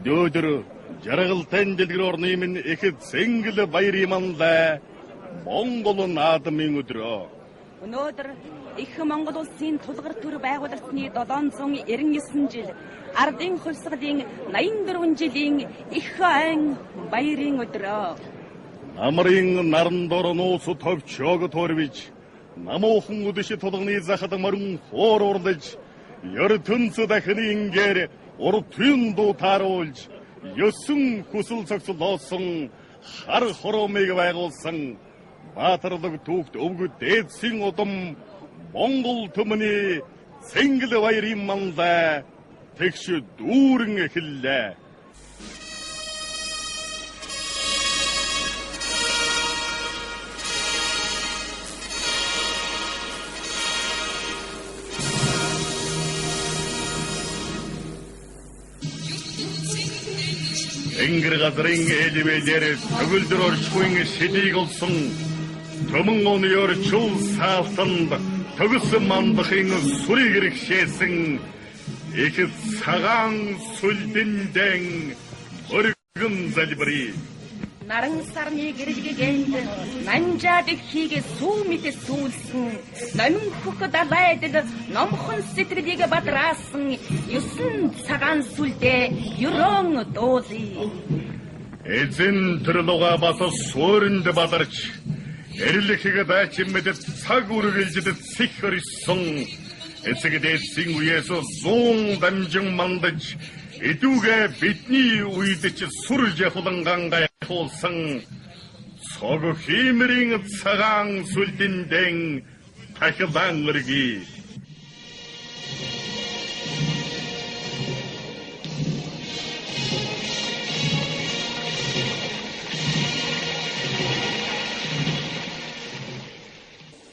Өнөөдөр жаргалтай дэлгэр орны минь их цэнгэл баярын манлай Монгол наадмын өдрөө. Өнөөдөр их Монгол улсын тулгар төр байгуулагдсаны 799 жил, ардын хувьсгалын 84 жилийн их айн баярын өдрөө. Намрын наран дор нууц товчоог төрвиж, намуухан үдэш тулганы захад морин хоор урлаж, ертөнц дахины ингээр уртын дуу тааруулж, есөн хүсэл зохицлоосон хар хоромыг байгуулсан баатарлаг түүхт өвгөд дээдсийн удам Монгол төмөний цэнгэл баярын манлай тэгш дүүрэн эхэллээ. Тэнгэр газрын элевэлээр төгөлдөр орчхуйн шидийг олсон төмөн оны орчил саалтанд төгс мандахын сүрийг хэрэгшээсэн их цагаан сүлдэндэн өргөн залбирая. Наран сарны гэрэлгэгэнд нанжаад ихийг сүү мэт сүүлсэн, номин хөх далайдл номхон сэтгэлийг бадраасан есөн цагаан сүлдээ ерөөн дуулъя. Эзэн төрлөга бас суурьнд бадарч эрлэхийг дайчин мэдэд цаг үргэлжид цэх хорьсон эцэг дээдсийн үеэс зуун дамжин мандаж эдүүгээ бидний үед ч сүр жахуланган гайхуулсан цог хиймрийн цагаан сүлдэндэн тахилан өргөе.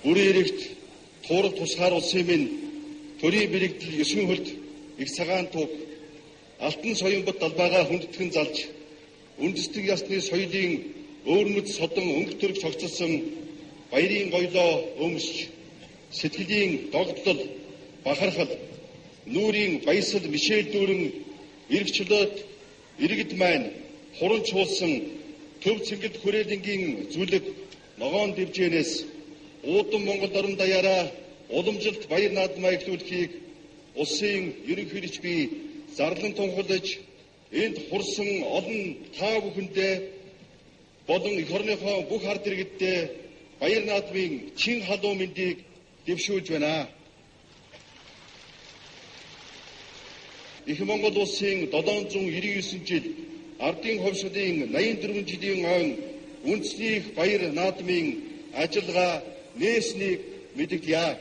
Бүрийн эрэгт туурах тусгаар улсын минь төрийн бэрэгдэл 9 хөлд их цагаан туг алтан соёнбот далбаагаа хүндэтгэн залж үндэстэн ясны соёлын өвөрмөц содон өнгө төрөг цогцолсон баярын гоёлоо өмсч сэтгэлийн догдлол бахархал нүүрийн баясал мишэл дүүрэн эрг чөлөөт иргэд маань хуран чуулсан төв цэнгэл хүрээлэнгийн зүлэг ногоон дэвжээнээс уудам Монгол орон даяараа уламжилт баяр наадмаа эхлүүлэхийг улсын ерөнхийлөгч би зарлан тунхаглаж энд хурсан олон та бүхэндээ болон эх орныхоо бүх ард иргэддээ баяр наадмын чин халуун мэндийг дэвшүүлж байна. Их Монгол улсын 799 жил ардын хувьсгалын 84 жилийн ойн үндэсний их баяр наадмын ажиллагаа нээснийг мэдэгдъя.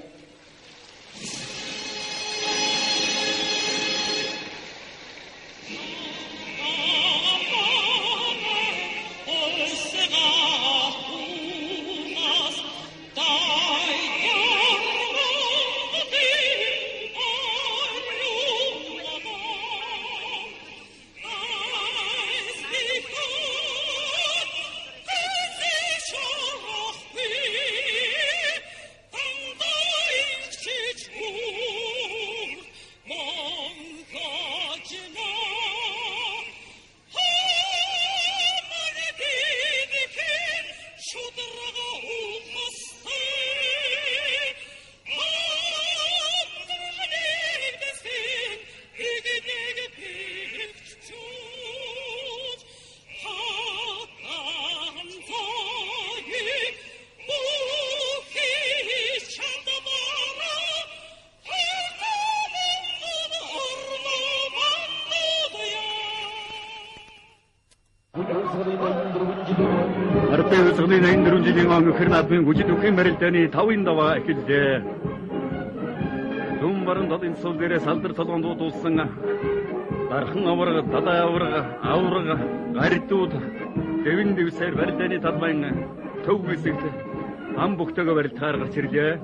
Ардын хувьсгалын 84 жилийн он өхөр наадмын хүчит үхэн барилдааны 5-ын даваа эхэллээ. Түн баруун талын сул дээрээ салдар толгоон дуудулсан дархан аварга, далай аварга, аварга, гаридууд дэвэн дэвсээр барилдааны талбайн төв хэсэгт ам бүхтэйгээ барилдахаар гарч ирлээ.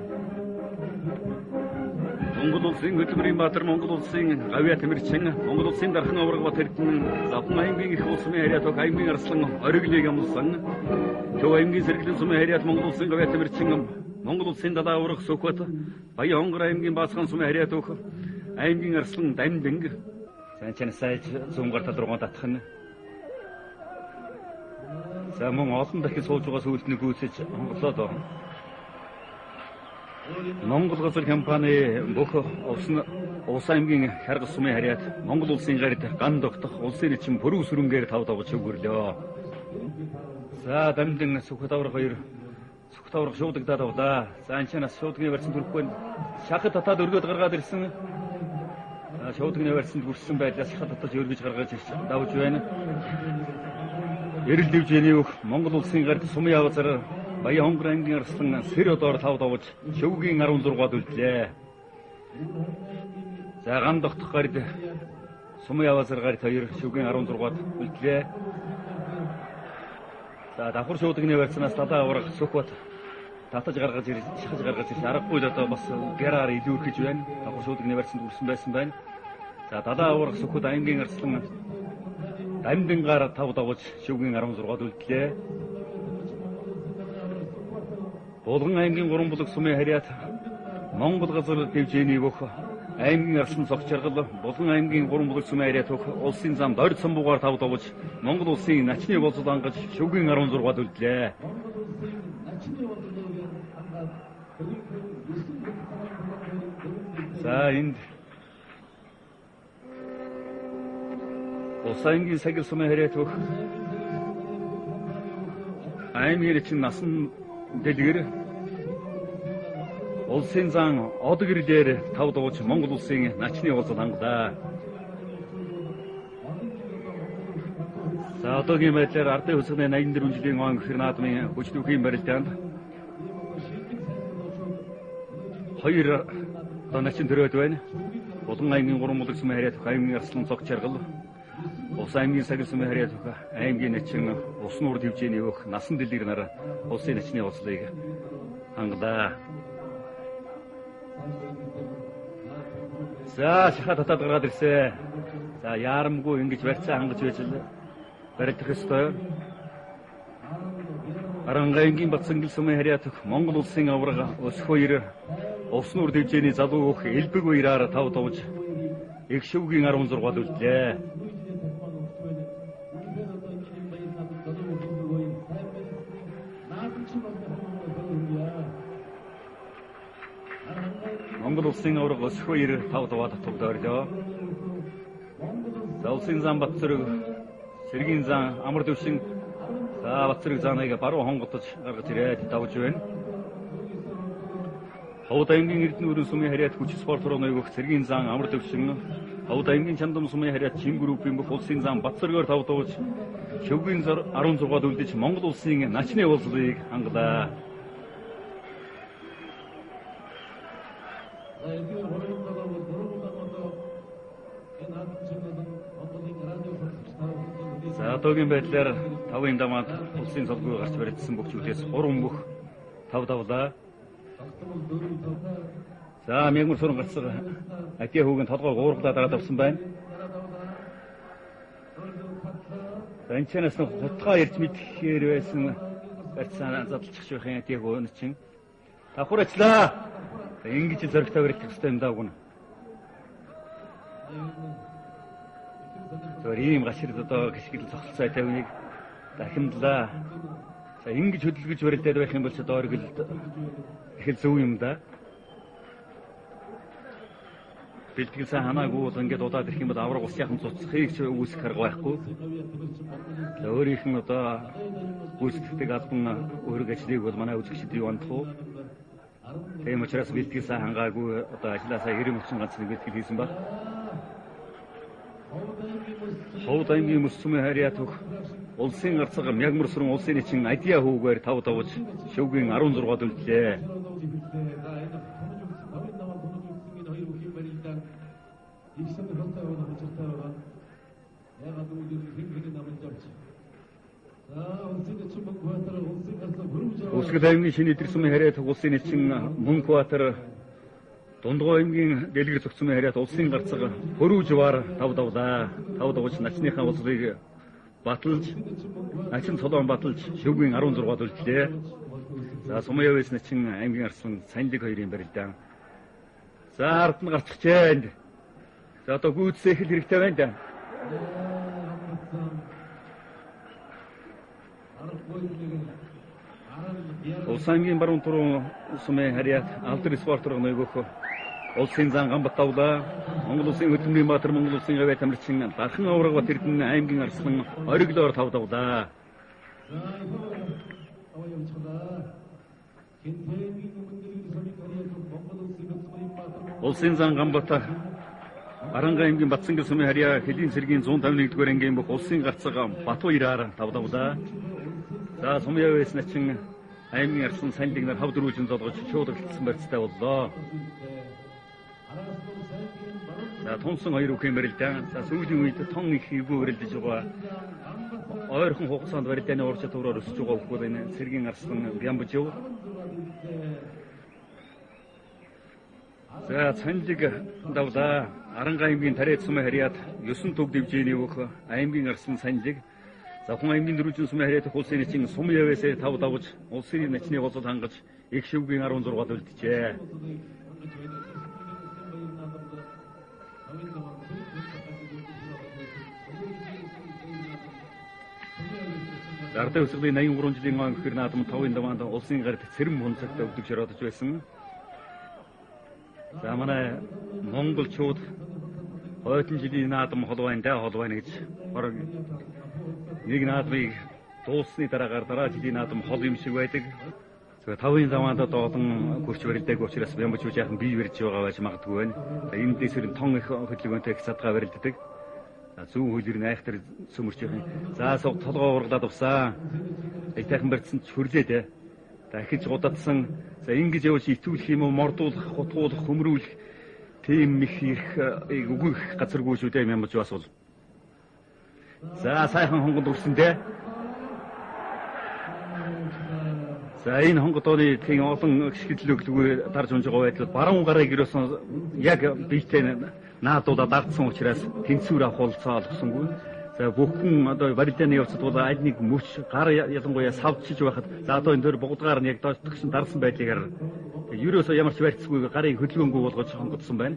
Монгол улсын хөдөлмөрийн баатар, Монгол улсын гавьяа тэмэрчин, Монгол улсын дархан аварга бат эрдэнэ Завхан аймгийн их улсмын харьяат аймгийн арслан ориглыг амлсан. Төв аймгийн сэргэлэн сумын харьяат Монгол улсын гавьяа тэмэрчин, Монгол улсын далай аварга Сүхбат, Баян Хонгор аймгийн Баасхан сумын харьяат аймгийн арслан Дамдинг, За энэ сайж зүүн гар тал руугаа татах нь. За мөн олон дахин сууж байгаа сүүлд нэг гүйцэж хонголоод Монгол газар компани бүх Улс аймгийн Хяргал сумын харьяат Монгол улсын гарид ган тогтох улсын нэчин пүрэв сүрэнгээр тав давж өгөрлөө. За дамжин Сүхбат аврах хоёр Сүхбат аврах шуудагдаад авлаа. За энэ чанаас шуудгийн барьсан төрөхгүй шахад татаад өргөд гаргаад ирсэн. За шуудгийн барьсанд хүрсэн байдлаас шахад татаж өргөж гаргаж ирж давж байна. Эрэл дэвжээний өөх Монгол улсын гарид сумын явазар Баян Хонгор аймгийн арслан сэр одоор тав давж шөвгийн 16-д үлдлээ. За ган тогтох гарид сумын явазар гарид хоёр шөвгийн 16-д үлдлээ. За давхар шуудагны барьцнаас далайн аврах Сүхбат татаж гаргаж ирж шахаж гаргаж ирж аргагүй л одоо бас гяраар илүүрхэж байна. Давхар шуудагны барьцанд хүрсэн байсан байна. За далайн аврах Сүхбат аймгийн арслан дамдингаар тав давж шөвгийн 16-д үлдлээ. Булган аймгийн 3 булаг сумын харьяат Монгол газар дэвжээний бүх аймгийн арслан цогц жаргал Булган аймгийн 3 булаг сумын харьяат бүх улсын зам дорд самбуугаар тав давж Монгол улсын начны болзол ангаж шөвгийн 16-д үлдлээ. За энд Улс аймгийн сагил сумын харьяат бүх аймгийн чинь насан дэлгэр улсын зан од гэрлээр тав дууж Монгол улсын начны болзол хангалаа. За одоогийн байдлаар ардын хувьсгалын 84 жилийн он гэх наадмын хүч түүхийн барилдаанд хоёр одоо начин төрөөд байна. Булган аймгийн 3 булаг сумын харьяат аймгийн арслан цог чаргал Улс аймгийн сагил сумын харьяат аймгийн начин ус нуур төвжээний өөх насан дэлгэр нар улсын начны болзлыг хангалаа. За шахаа татаад гаргаад ирсэн. За яарамгүй ингэж барьцаа хангаж байж л барилдах ёстой. Аранга аймгийн Батсангил сумын харьяат Монгол улсын аварга өсөх хоёр ус нуур төвжээний залуу өөх элбэг баяраар тав дууж их шөвгийн 16-д үлдлээ. Монгол улсын аварга өсөх хоёр тав дуваад тувд ойрлоо. За улсын зам Батцэрэг сэргийн зан амар төвшин за Батцэрэг зааныг баруун хонготож гаргаж ирээд давж байна. Ховд аймгийн Эрдэнэ өрн сумын харьяат хүч спорт руу ноёгох сэргийн зан амар төвшин Ховд аймгийн Чамдам сумын харьяат Чин группийн бүх улсын зам Батцэргээр тав дууж шөвгийн 16-д үлдэж Монгол улсын начны уулзлыг хангалаа. За одоогийн байдлаар тавын дамаад улсын цолгүй гарч баригдсан бөхчүүдээс 3 бөх тав давлаа. За мягмар сүрэн гарцаг адиа хүүгийн толгойг уургалаа дараад авсан байна. За энэ чанаас нэг хутгаа ирж мэдхээр байсан барьцаа задлчих байх юм адиа хүү чинь. Давхар ачлаа. За ингэж зоригтой баригдах хэрэгтэй юм даа үгүн. Зөвөр ийм гашир одоо гიშгэл зогсолцоо тавиныг дахимдлаа. За ингэж хөдөлгөж барилдаад байх юм бол ч одоо оргилд их л зөв юм да. Бэлтгэл сайн ханаагүй бол ингээд удаад ирэх юм бол авраг ус яхан цуцхыг ч үүсгэх арга байхгүй. За өөрийнх нь одоо гүйцэтгэдэг албан үүрэг ажлыг бол манай үзэгчид юу андах уу? Тийм учраас бэлтгэл сайн хангаагүй одоо ажлаасаа 90 30 ганц нэг бэлтгэл хийсэн баг. Ховд аймгийн мөс сумын харьяат өөх улсын гарцаг мягмар сүрэн улсын нэчин адиа хүүгээр тав давж шөвгийн 16-д үлдлээ. Өсгөл аймгийн шинэ эдэр сумын харьяат улсын нэчин Мөнхбаатар Дундгой аймгийн дэлгэр зөгцмийн харьяат улсын гарцаг хөрүүжвар тав давлаа. Тав давж начныхаа улсыг баталж начин цолоон баталж шөвгийн 16-д үлдлээ. За Сумын явээс начин аймгийн арслан Санлиг хоёрын барилдаан. За ард нь гарчихжээ энд. За одоо гүйцээх л хэрэгтэй байна да. Улс аймгийн баруун туруу сумын харьяат алдар спорт руу нөгөөх улсын зан Ганбат давлаа. Монгол улсын хөдөлмөрийн баатар Монгол улсын гавьяа тамирчин Дархан Аврагбат Эрдэнэ аймгийн арслан ориглоор тав давлаа. Улсын зан Ганбат Аранга аймгийн Батсангэл сумын харьяа хөлийн цэргийн 151-р ангийн бүх улсын гарцаг Батуяраар тав давлаа. За сум яваас начин аймгийн арслан санилыг нар хав дөрвөлжин золгож шуудаглагдсан барьцтай боллоо. За тунсан хоёр үхэн барилдаа. За сүүлийн үед тон их эвгүй барилдаж байгаа. Ойрхон хугацаанд барилдааны ур чадвараар өсөж байгаа хөхөл энэ цэргийн арслан Бямбжив. За санилыг давлаа. Аранга аймгийн Тариад сумын харьяат 9 төв дэвжээний бүх аймгийн арслан санилыг Завхан аймгийн дөрвөлжин сумын харьяат улсын начин сум яваасаа тав давж улсын начны болол хангаж их шивгийн 16-д үлджээ. Ардын хувьсгалын 83 жилийн он гэхэр наадам 5-ын даваанд улсын гарт цэрэм хунцагт өвдөг шородож байсан. За манай монголчууд хойтон жилийн наадам хол байна да хол байна гэж бараг нэг наадмыг дууссаны дараагаар дараа жилийн наадам хол юм шиг байдаг. За 5-ын даваанд олон гүрч барилдаагүй учраас Бямбажуу жаахан бие барьж байгаа байж магадгүй байна. За энэ дэсэр тон их хөдөлгөөнтэй их задгаа барилддаг. За зүүн хөлөр нь айхтар сөмөрч явах. За суг толгоо ургалаад авсан. Айтайхан барьсан ч хөрлөө дээ. Дахиж гудатсан. За ингэж явж итүүлэх юм уу, мордуулах, хутгуулах, хөмрүүлэх тийм их ирэх үгүйх газаргүй шүү дээ Бямбажуу бас бол. За сайхан хонгонд өрсөн дээ. За энэ хонгодооны тийм олон гიშгэллөглөгүй дарж унж байгаа байдал баруун гарыг ерөөсөн яг биетэй наадуулаад дардсан учраас тэнцвэр авах болцоо олгосонгүй. За бүхэн одоо барилдааны явцад бол аль нэг мөч гар ялангуяа савдчиж байхад за одоо энэ төр бугдгаар нь яг доош төгсөн дарсан байдлыг ерөөсөө ямар ч барьцгүй гарыг хөдөлгөөнгүй болгож хонгодсон байна.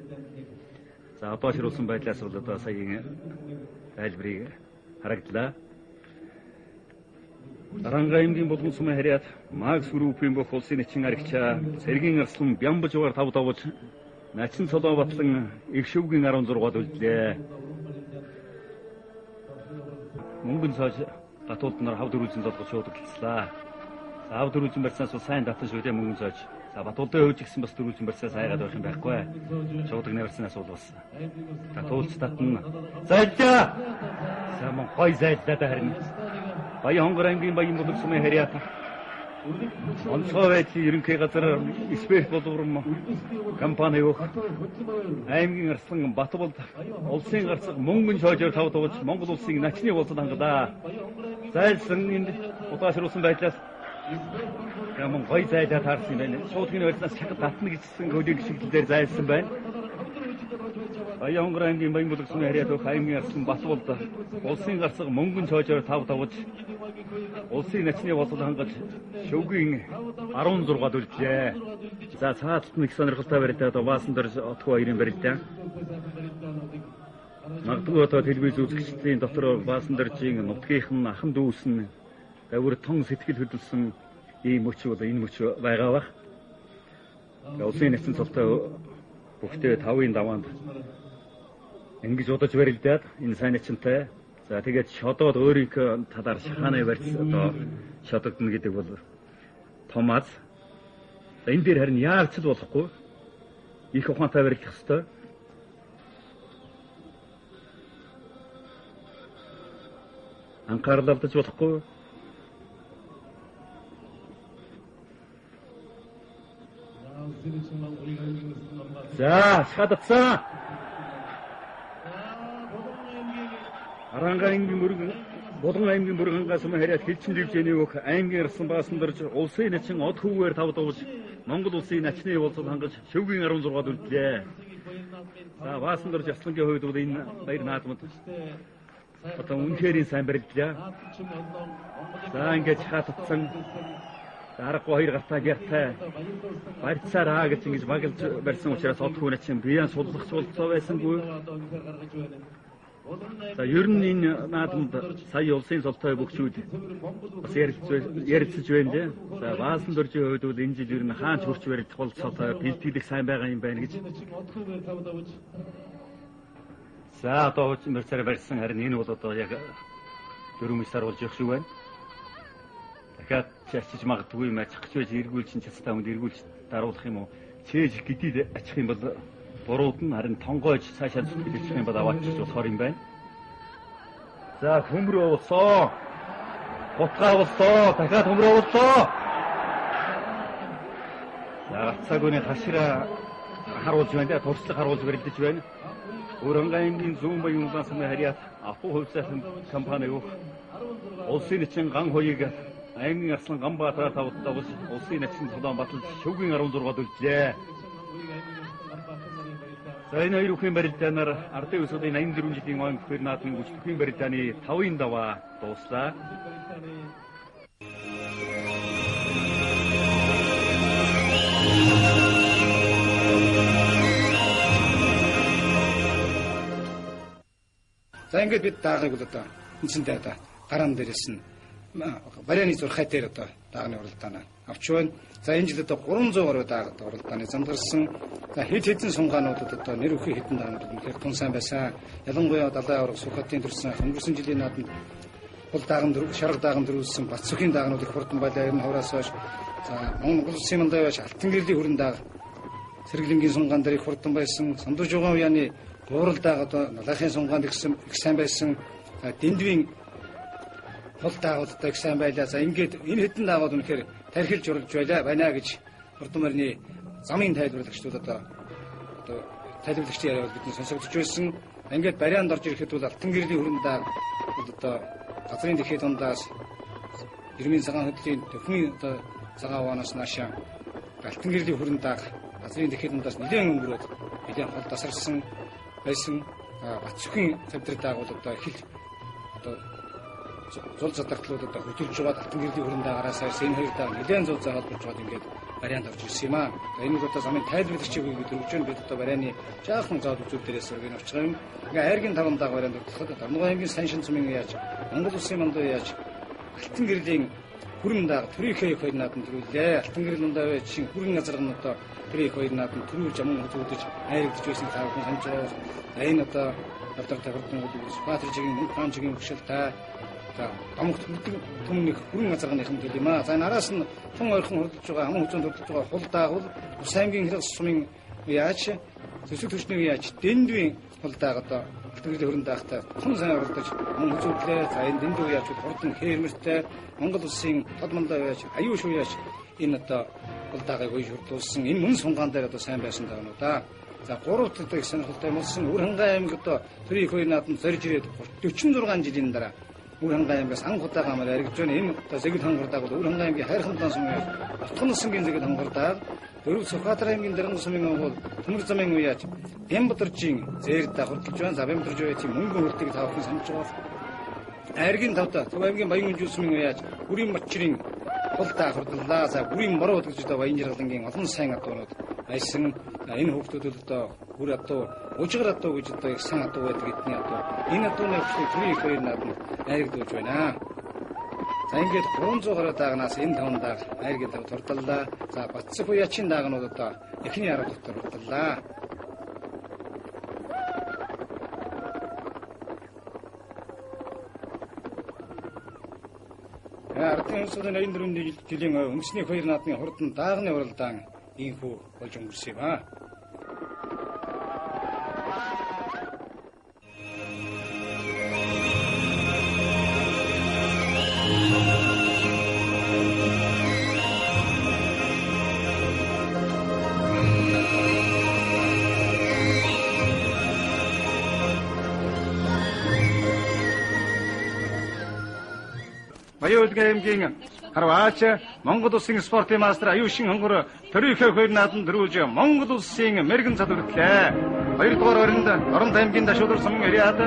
За одоо шируулсан байдлаас бол одоо саяын тайлбарыг харагдлаа. Аранга аймгийн булган сумын харьяат Макс группийн бүх улсын начин аригчаа цэргийн арслан Бямбажуугаар тав давж начин цолоо батлан их шөвгийн 16-д үлдлээ. Мөнгөн цоож Батуулд нар хав дөрвөлжин золгож шуудаглалцлаа. За хав дөрвөлжин барьснаас бол сайн татан шүү дээ мөнгөн цоож. За Батуулдын хувьд ч гэсэн бас дөрвөлжин барьснаас айгаад байх юм байхгүй. Шуудаг нэрсэн асуул бас. Татуулч татна. Зайлаа. За мөн гой зайллаа да харин. Баян хонгор аймгийн Баян булаг сумын харьяат онцгой байдлын ерөнхий газар эксперт боловром компани өгөх аймгийн арслан Батболд улсын гарцаг мөнгөн шоожоор тав дууж Монгол улсын начны болцол хангалаа. Зайлсан энд удаашруулсан байдлаас яман гой зайлаа таарсан юм байна. Шуудгийн барьснаас чагт татна гэжсэн хөлийг шигдэл дээр зайлсан байна. Баян хонгор аймгийн Баян булаг сумын харьяат өгөх аймгийн арслан Батболд улсын гарцаг мөнгөн шоожоор тав давж улсын начны болол хангаж шөвгийн 16-д үлдлээ. За цааталт нь их сонирхолтой барилдаа одоо Баасан дээр Отгоо хоёрын барилдаа. Магадгүй одоо телевиз үзэгчдийн дотор Баасан дэржийн нутгийнх нь ахан дүүс нь давир тон сэтгэл хөдлөсөн ийм мөч бол энэ мөч байгаа бах. Улсын начин цолтой бүхтэй 5-ын даваанд ингэж удаж барилдаад энэ сайн начинтай. За тэгээд шодоод өөрийнхөө талаар шахааны барьц одоо шодогдно гэдэг бол том аз. За энэ дээр харин яарч л болохгүй. Их ухаантай барилдах ёстой. Анхаарал алдаж болохгүй. За шахадсан. Аранга аймгийн мөргөн Булган аймгийн мөргөнгөө сумын харьяат хилчин дэвжээний өгөх аймгийн арсан баасан дэрж улсын начин од хүүгээр тав дууж Монгол улсын начны болцол хангаж шөвгийн 16-д үлдлээ. За баасан дэрж Аслангийн хувьд бол энэ баяр наадмад одоо үнэхээр сайн барилдлаа. За ингээд шахаатсан. Аргагүй хоёр гартаа гяртай барьцаараа гэж ингэж баглж барьсан учраас од хүүнэ чинь биян суллах сулцоо байсангүй. За ер нь энэ наадамд сая улсын цолтой бөхчүүд бас ярилцаж байна лээ. За Баасан дөржийн хувьд бол энэ жил ер нь хаанч хурц барих бол цолтой бэлтгэлэх сайн байгаа юм байна гэж. За одоо хуучин барьцаараа барьсан, харин энэ бол одоо яг 4 сар болж явах шиг байна. Дахиад ачиж магадгүй юм, ачих гэж байж эргүүлж чинь цацтай хүнд эргүүлж даруулах юм уу? Чээж гэдээд ачих юм бол бурууд нь, харин тонгойж цаашаа зүтгэж ачих юм бол аваачих болохоор юм байна. За хөмрөө болсоо. Гутгаа болсоо. Дахиад хөмрөө болсоо. За гацаагүйний хашираа харуулж байна. Туршлага харуулж барилдаж байна. Уранга аймгийн Зүүн Баян улаан сумын харьяат Апу хувьцаатын компани өгөх улсын начин ган хоёыг аймгийн арслан Ганбаатараар тавд дагуулж улсын начин толон баталж шөвгийн 16-д үлдлээ. За энэ хоёр үхийн барилдаанаар ардын өсгөлийн 84 жилийн ойн бүхээр наадмын 34-ийн барилдааны 5-ын даваа дууслаа. За ингээд бид даагыг бол одоо үндсэндээ одоо гараан дээрээс нь барианы зурхай дээр одоо даагны уралдаанаа авч байна. За энэ жил одоо 300 гаруй дааг уралдааны замд гарсан. За хэд хэдэн сунгаануудад одоо нэр үхий хэдэн даагнууд үнэхээр тун сайн байсан. Ялангуяа далайн аварга Сүхбаатын төрсэн өнгөрсөн жилийн наадамд хул дааган дөрөв, шарга дааган дөрвөлсөн Батцүхийн даагнууд их хурдан байлаа. Ер нь хавраас хойш за Монгол улсын мандаа байж Алтан гэрлийн хүрэн дааг сэргэлэнгийн сунгаан дээр их хурдан байсан. Сандууж угаан уяаны дуурал дааг одоо налахын сунгаанд их сайн байсан. За Дэндвийн хул даагууд одоо их сайн байлаа. За ингээд энэ хэдэн даагууд үнэхээр тархилж уралж байна гэж хурдан морины замын тайлбарлагчдууд одоо тайлбарлагчдын яриа бол бидний сонсогдож байсан. Ингээд барианд орж ирэхэд бол Алтан гэрлийн хүрэн дааг бол одоо газрын дэлхий дундаас Ирмийн цагаан хөдлийн төхмийн одоо цагаан ваанаас наашаа Алтан гэрлийн хүрэн дааг газрын дэлхий дундаас нэлээд өнгөрөөд нэлээд хол тасарсан байсан. Батцүхийн цавдраг дааг бол одоо их л одоо зул задартлууд одоо хөдөлж байгаа Алтан гэрлийн хүрэн даагараас энэ хоёр дааг нэлээд зул заа холбож байгаад ингээд барианд орж ирсэн юм аа. Энэ бол одоо замын тайлбарлагчийг бид өргөж байна. Бид одоо барианы жаахан зоол үзүүр дээрээс өргөн очих юм. Ингээ айргийн таван дааг барианд ордлоход Дарногоо аймгийн сайн шин цумын яаж Монгол улсын мандуу яаж Алтан гэрлийн хүрэн дааг төрийнхээ их хоёр наадам төрүүлээ. Алтан гэрэл дундаа байж шин хүрэн газарган одоо төрийн их хоёр наадам төрүүлж аман хөзүүдэж айрагдж байсан та бүхэн санаж байгаа. За энэ одоо давтар тавирдан Сүхбаатар чигийн мөнх хаан чигийн хөшөлтэй за домогт хүрдэг түмнийх хүрэн газарганыхан төл юм аа. За энэ араас нь тун ойрхон хурдж байгаа аман хүзүүнд хурдж байгаа хул даагвал Ус аймгийн хэрэг сумын яаж зөсөг төчнийг яаж Дэндвийн хул дааг одоо Алтан гэрлийн хүрэн даахтай тун сайн оролдож аман хүзүүдлээ. За энэ Дэндүү яаж хурдан хээрмэртэй Монгол улсын тод мандаа яаж аюу шүү яаж энэ одоо хул даагийг уяж хурдуулсан энэ мөн сунгаан дээр одоо сайн байсан даа да. За гурав дахь их сонирхолтой болсон Үр хангай аймаг одоо төрийн их хоёр наадам зорж ирээд 46 жилийн дараа Үр хангай аймгаас анх удаага амар яригдж байна. Энэ одоо зэгэл хангар бол Үр хангай аймгийн хайрхан дан сумын Утган сумгийн зэгэл хангар дааг дөрөв Сүхбаатар аймгийн Дарган сумын онгол Төмөр замын үеач Бямбадаржийн зээр даа хурдалж байна. За Бямбадарж үеач мөнгөн хурдыг та бүхэн санаж байгаа. Айргийн тавда Төв аймгийн Баян үнжил сумын үеач Бүрийн мочрын хул даа хурдлаа. За бүрийн мороо гэж одоо Баян жаргалангийн олон сайн адуунууд байсан. Энэ хүүхдүүд бол одоо бүр адуу, ужгар адуу гэж одоо их сайн адуу байдаг эдний адуу. Энэ адууны өвчнийг төрийн их хоёр наадманд айрагдуулж байна. За ингээд 300 гаруй даагнаас энэ таван дааг айргийн тав турдаллаа. За Батцах уяачин даагнууд одоо эхний 10 дотор турдаллаа. Ардын өнсгөлийн 84 жилийн үндэсний хоёр наадмын хурдан даагны уралдаан ийхүү болж өнгөрсөн юм аа. Баян үлгэр аймгийн Харваач Монгол улсын спортын мастер Аюушин хонгор төрийнхөө хоёр наадам төрүүлж Монгол улсын мэрэгэн цад хүртлээ. Хоёрдугаар оронд Оронд аймгийн Дашуулар сумын Ариад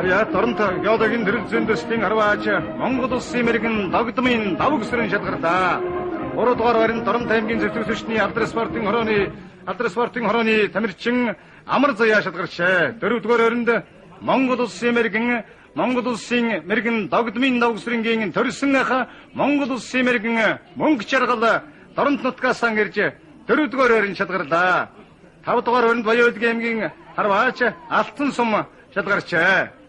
Харьяа Торонт геологийн төрөл зүйн төслийн харваач Монгол улсын мэрэгэн догдмын давг сүрэн шалгарлаа. 3 дугаар байранд Дорнот аймгийн зэвсэг түвшний алдар спортын хорооны тамирчин Амар Заяа шалгарчээ. 4 дугаар байранд Монгол улсын мэрэгэн догдмын давг сүрэнгийн төрсөн ах Монгол улсын мэрэгэн мөнгө жаргал Дорнот нутгаас ирж 4 дугаар байранд шалгарлаа. 5 дугаар байранд Баян-Өлгийн аймгийн харваач Алтан сум шалгарчээ.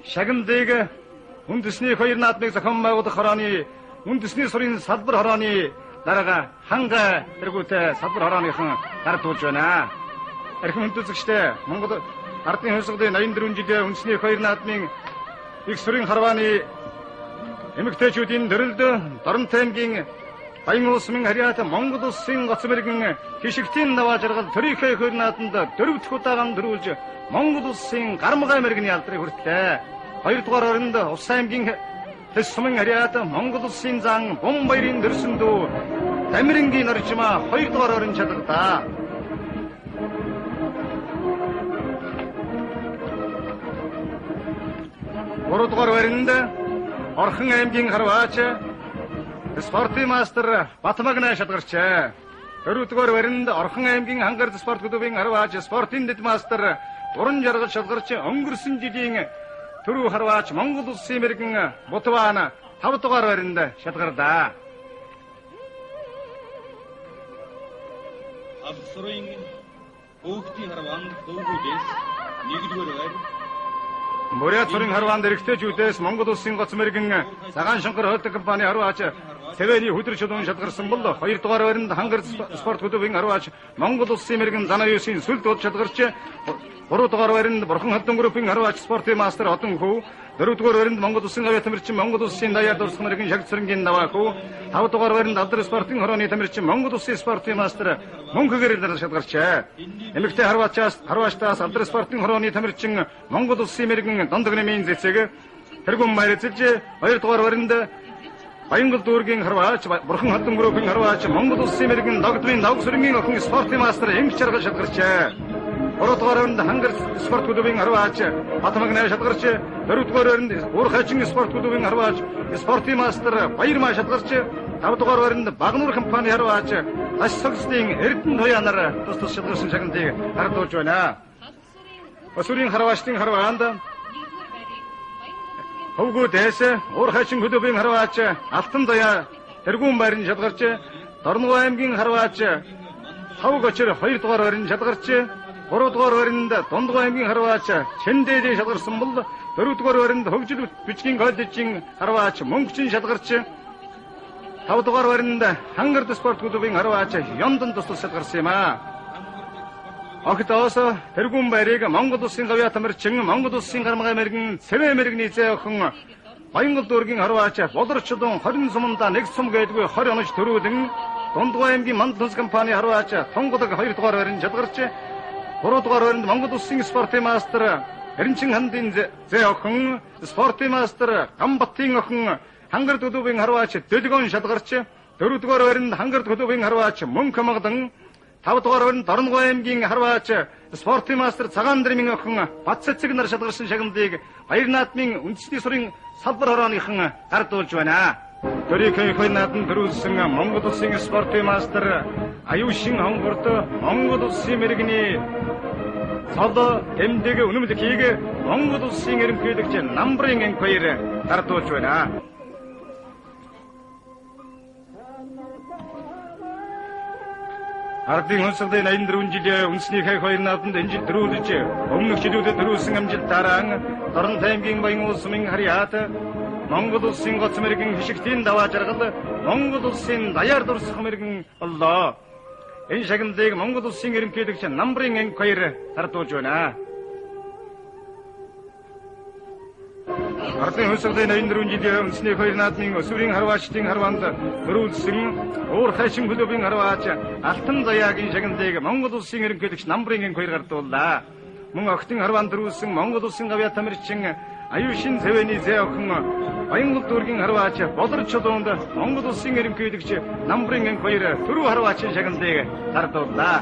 Шагналыг үндэсний хоёр наадмыг зохион байгуулах хорооны үндэсний сурын салбар хорооны дарга ханга тэргүүтэй салбар хорооныхан гардуулж байна. Эрхэм хүндэт үзэгчдээ, Монгол Ардын хувьсгалын 84 жилийн үндэсний хоёр наадмын их сурын харвааны эмэгтэйчүүдийн төрөлд Дорнот аймгийн Баян улсын харьяат Монгол улсын гоц мэрэгэн хишигтийн даваа жаргал төрийнхөө хоёр наадамд 4 дахь удаагаар төрүүлж Монгол улсын гармгай мэрэгний алдрыг хүртлээ. 2 дугаар оронд Увс аймгийн Тэс сумын харьяат Монгол улсын зан Бум баярын дөрсөн дүү Дамирингийн орчмаа 2 дугаар оронд шалгадаа. Гурав дугаар байранд Орхон аймгийн харваач спортын мастер Батмагна шалгарчээ. 4 дугаар байранд Орхон аймгийн Хангард спорт клубын харваач спортын дэд мастер Дуран жаргал шалгарч өнгөрсөн жилийн түрүү харваач Монгол улсын мэрэгэн Бутваана 5 дугаар байранд шалгарлаа. Алсрын хүүхдийн харваанд хөвгүүдээс 1-р байр Бурят сурын харваанд эрэгтэйчүүдээс Монгол улсын гоц мэрэгэн Цагаан шонхор хойлдог компани харваач Цэвэний хүдэр чулуун шалгарсан бол 2 дугаар байранд Хангар спорт клубын харваач Монгол улсын мэрэгэн Занаа юусын сүлд бод шалгарч 3 дугаар байранд Бурхан хөлдөн группийн харваач спортын мастер Одон хүү, 4 дугаар байранд Монгол улсын авиа тамирчин Монгол улсын даяар дурсах мэрэгэн Шагд сүрэнгийн даваа хүү, 5 дугаар байранд Алдар спортын хорооны тамирчин Монгол улсын спортын мастер Мөнх гэрэл шалгарчээ. Эмэгтэй харваачтаас Алдар спортын хорооны тамирчин Монгол улсын мэрэгэн Дондогномын цэцэг тэргүүн баяр эзэлж 2 дугаар байранд Баянгол дүүргийн харваач Бурхан хөлдөн группийн харваач Монгол улсын мэрэгэн догдмын давг сүрэнгийн охин спортын мастер Эмх жаргал шалгарчээ. 3 дугаар байранд Хангар спорт клубын харваач Батмагнаа шалгарч 4 дугаар байранд Уурхайчин спорт клубын харваач спортын мастер Баярмаа шалгарч 5 дугаар байранд Багнуур компани харваач Таш согсдын Эрдэнэ туяанаар тус тус шалгарсан шагналыг гардуулж байна. Өсвөрийн харваачдын харваанд хөвгүүдээс Уурхайчин клубын харваач Алтан заяа тэргүүн байранд шалгарч Дорногов аймгийн харваач Савг очир 2 дугаар байранд шалгарч 3 дугаар байранд Дундгой аймгийн харваач Чэндээдээ шалгарсан бол 4 дугаар байранд Хөгжил бичгийн коллежийн харваач Мөнгөчин шалгарч 5 дугаар байранд Хангард спорт клубын харваач Ёндон тус тус шалгарсан юм аа. Охидоос тэргүүн байрыг Монгол улсын гавьяа тамирчин Монгол улсын гармгай мэрэгэн Цэвэ мэрэгний зээ охин Баянгол дүүргийн харваач Болорчлон 20 суманда 1 сум гэдгүй 20 оноч төрүүлэн Дундгой аймгийн Мандал хүнс компани харваач Тунгалаг 2 дугаар байранд шалгарч 3 дугаар байранд Монгол улсын спортын мастер Эренчин хандын зээ охин спортын мастер Гамбатын охин Хангард клубын харваач Дөлгөн шалгарч 4 дугаар байранд Хангард клубын харваач Мөнх Магдан 5 дугаар байранд Дорногов аймгийн харваач спортын мастер Цагаан дэрмийн охин Бат цэцэг нар шалгарсан шагналыг Баяр наадмын үндэсний сурын салбар хорооныхан гардуулж байна. Төрийн хоёр наадам төрүүлсэн Монгол улсын спортын мастер Аюушин хонгорд Монгол улсын мэрэгний цол тэмдэг үнэмлэхийг Монгол улсын ерөнхийлөгч Намбрын энхбаяр гардуулж байна. Ардын хувьсгалын 84 жилийн үндэсний хэх хоёр наадамд энэ жил төрүүлж өмнөх жилүүдэд төрүүлсэн амжилтаараа Дорнот аймгийн Баян улсын харьяат Монгол улсын гоц мэрэгэн хишигтийн даваа жаргал Монгол улсын даяар дурсах мэрэгэн боллоо. Энэ шагналыг Монгол улсын ерөнхийлөгч Намбрын энхбаяр гардуулж байна. Ардын хувьсгалын 84 жилийн үндэсний хоёр наадмын өсвөрийн харваачдын харваанд төрүүлсэн Уурхайчин клубын харваач Алтан заяагийн шагналыг Монгол улсын ерөнхийлөгч Намбрын энхбаяр гардууллаа. Мөн охидын харваанд төрүүлсэн Монгол улсын гавьяа тамирчин Аюушин цэвэний зээ охин Баянгол дүүргийн харваач Болор чулуунд Монгол улсын ерөнхийлөгч Намбрын энхбаяр түрүү харваачийн шагналыг гардууллаа.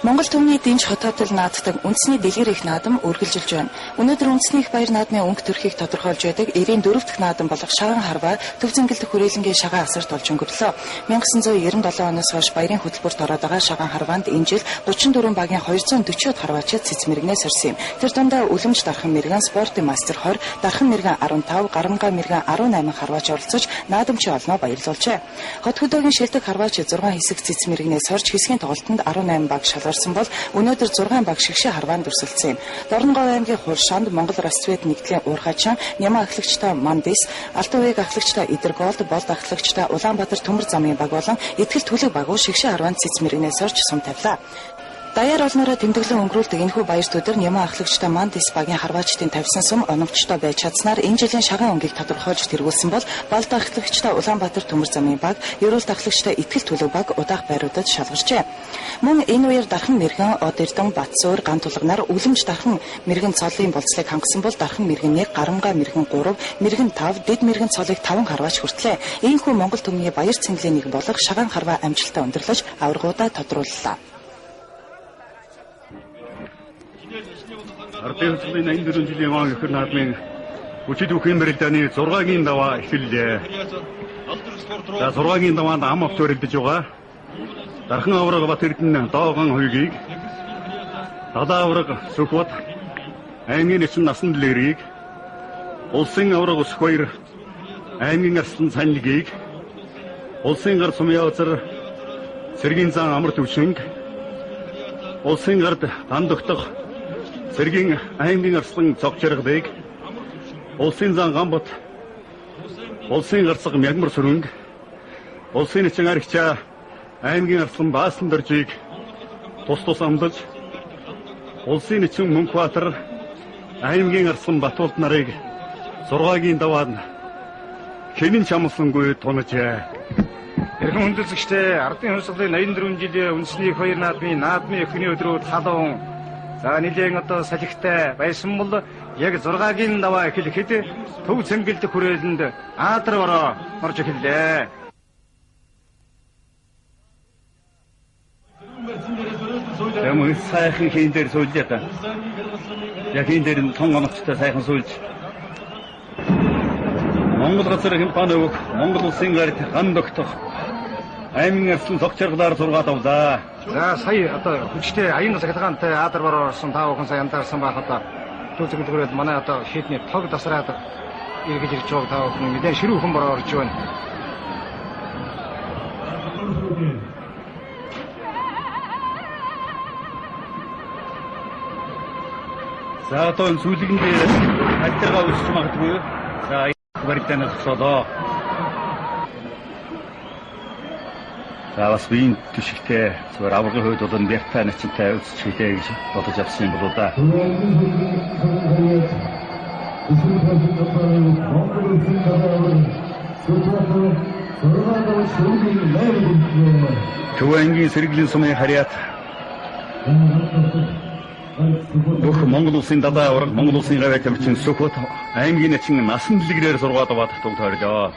Монгол түмний дэнж хотоотол нааддаг үндэсний дэлгэр их наадам үргэлжилж байна. Өнөөдөр үндэсний их баяр наадмын өнгө төрхийг тодорхойлж байдаг 94 дахь наадам болох Шаган харваа Төв зингэлдэх хүрээлэнгийн шагаан асарт болж өнгөрлөө. 1997 оноос хойш баярын хөтөлбөрт ороод байгаа Шагаан харваанд энэ жил 34 багийн 240-од харваачид цэц мэрэгнээ сорьсон юм. Тэр дундаа үлэмж дархан мэрэгэн спортын мастер 20, дархан мэрэгэн 15, гарамгаа мэрэгэн 18 харваач оролцож наадамчин олноо баярлуулжээ. Хот хөдөөгийн шилдэг харваач 6 хэсэг цэц мэрэгнээ сорж хэсгийн тоглолтод 18 баг шалгарсан бол өнөөдөр 6 баг шигшээ харваанд өрсөлдсөн юм. Дорноговь аймгийн Хуршаанд Монгол Расцвет нэгдлийн уурхайчин Нямаа ахлагчтай Мандис, Алтан уяг ахлагчтай Идэрголд, Болд ахлагчтай Улаанбаатар Төмөр замын баг болон Итгэл Түлэг багуу шигшээ харваанд цэц мэрэгнээ сорж сум тавилаа. Даяар олноороо тэмдэглэн өнгөрүүлдэг энэхүү баярт өдөр Нямаа ахлагчтай Мандис багийн харваачдын тавьсан сум оновчтой байж чадсанаар энэ жилийн шагаан өнгийг тодорхойлж тэргүүлсэн бол Балд ахлагчтай Улаанбаатар Төмөр замын баг, Ерөөлт ахлагчтай Итгэл Түлэг баг удаах байруудад шалгарчээ. Мөн энэ үеэр дархан мэрэгэн Од Эрдэн, Батсуур, Ган тулганаар үлэмж дархан мэрэгэн цолын болцлыг хангасан бол дархан мэрэгэн 1, гарамгаа мэрэгэн 3, мэрэгэн 5, дэд мэрэгэн цолыг 5 харваач хүртлээ. Ийхүү Монгол түмний баяр цэнгэлийн нэг болох шагаан харваа амжилттай өндөрлөж аваргуудаа тодрууллаа. Ардын хувьсгалын 84 жилийн ван ихэр наадмын хүчит үхийн барилдааны 6-гийн даваа эхэллээ. За 6-гийн даваанд ам авч барилдаж байгаа. Дархан авраг Бат Эрдэнэ Доогон хоёрыг, Далаа авраг Сүхбат аймгийн нэчин Насан Дэлгэрийг, Улсын авраг Өсөх баяр аймгийн арслан Санлигийг, Улсын гар Сумьяазар Цэргийн зан Амар Төвшинг, Улсын гард Ган догтох Цэргийн аймгийн арслан Цог Жаргалыг, Улсын зан Ганбат, Улсын гарцаг Мягмар Сүрэнг, Улсын нэчин Архичаа аймгийн арслан Баасан Доржийг тус тус амлаж, Улсын нэчин Мөнхбаатар аймгийн арслан Батулд нарыг 6-гийн даваад хинэн чамсангүй тунажээ. Эрхэм хүндэтгэгчдээ, ардын хувьсгалын 84 жилийн үндэсний их баяр наадмын наадмын эхний өдрүүд халуун. За нэлээн одоо салхитай байсан бол яг 6-гийн даваа эхлэхэд Төв цэнгэлдэх хүрээлэнд аадар бороо орж эхэллээ. Ямар сайхан хийн дээр суулжээ та. Яг хийн дээр тун оновчтой сайхан суулж. Монгол газар компани өгөх Монгол улсын гарт ган догтох аймгийн арслан цог чаргалаар 6 давлаа. За сая одоо хүчтэй аян цахилгаантай аадар бороо орсон, та бүхэн сая анзаарсан байх одоо Төв цэнгэлдэх хүрээлэнд манай одоо шийдний тог дасраад эргэж ирж байгааг та бүхэн нэлээд ширүүхэн бороо орж байна. За одоо энэ сүүлгэн дээр альтергаа өсч магадгүй. За барилдаанаас зогсоолоо. За бас биеийн түшигтэй зүгээр аваргын хувьд бол бяртай начинтай өсч хийлээ гэж бодож авсан юм болоо да. Төв ангийн сэргэлийн сумын харьяат бүх Монгол улсын далайн аварга, Монгол улсын гавьяа тамирчин Сүхбат аймгийн начин Насан дэлгэрээр 6 даваад туг тойрлоо.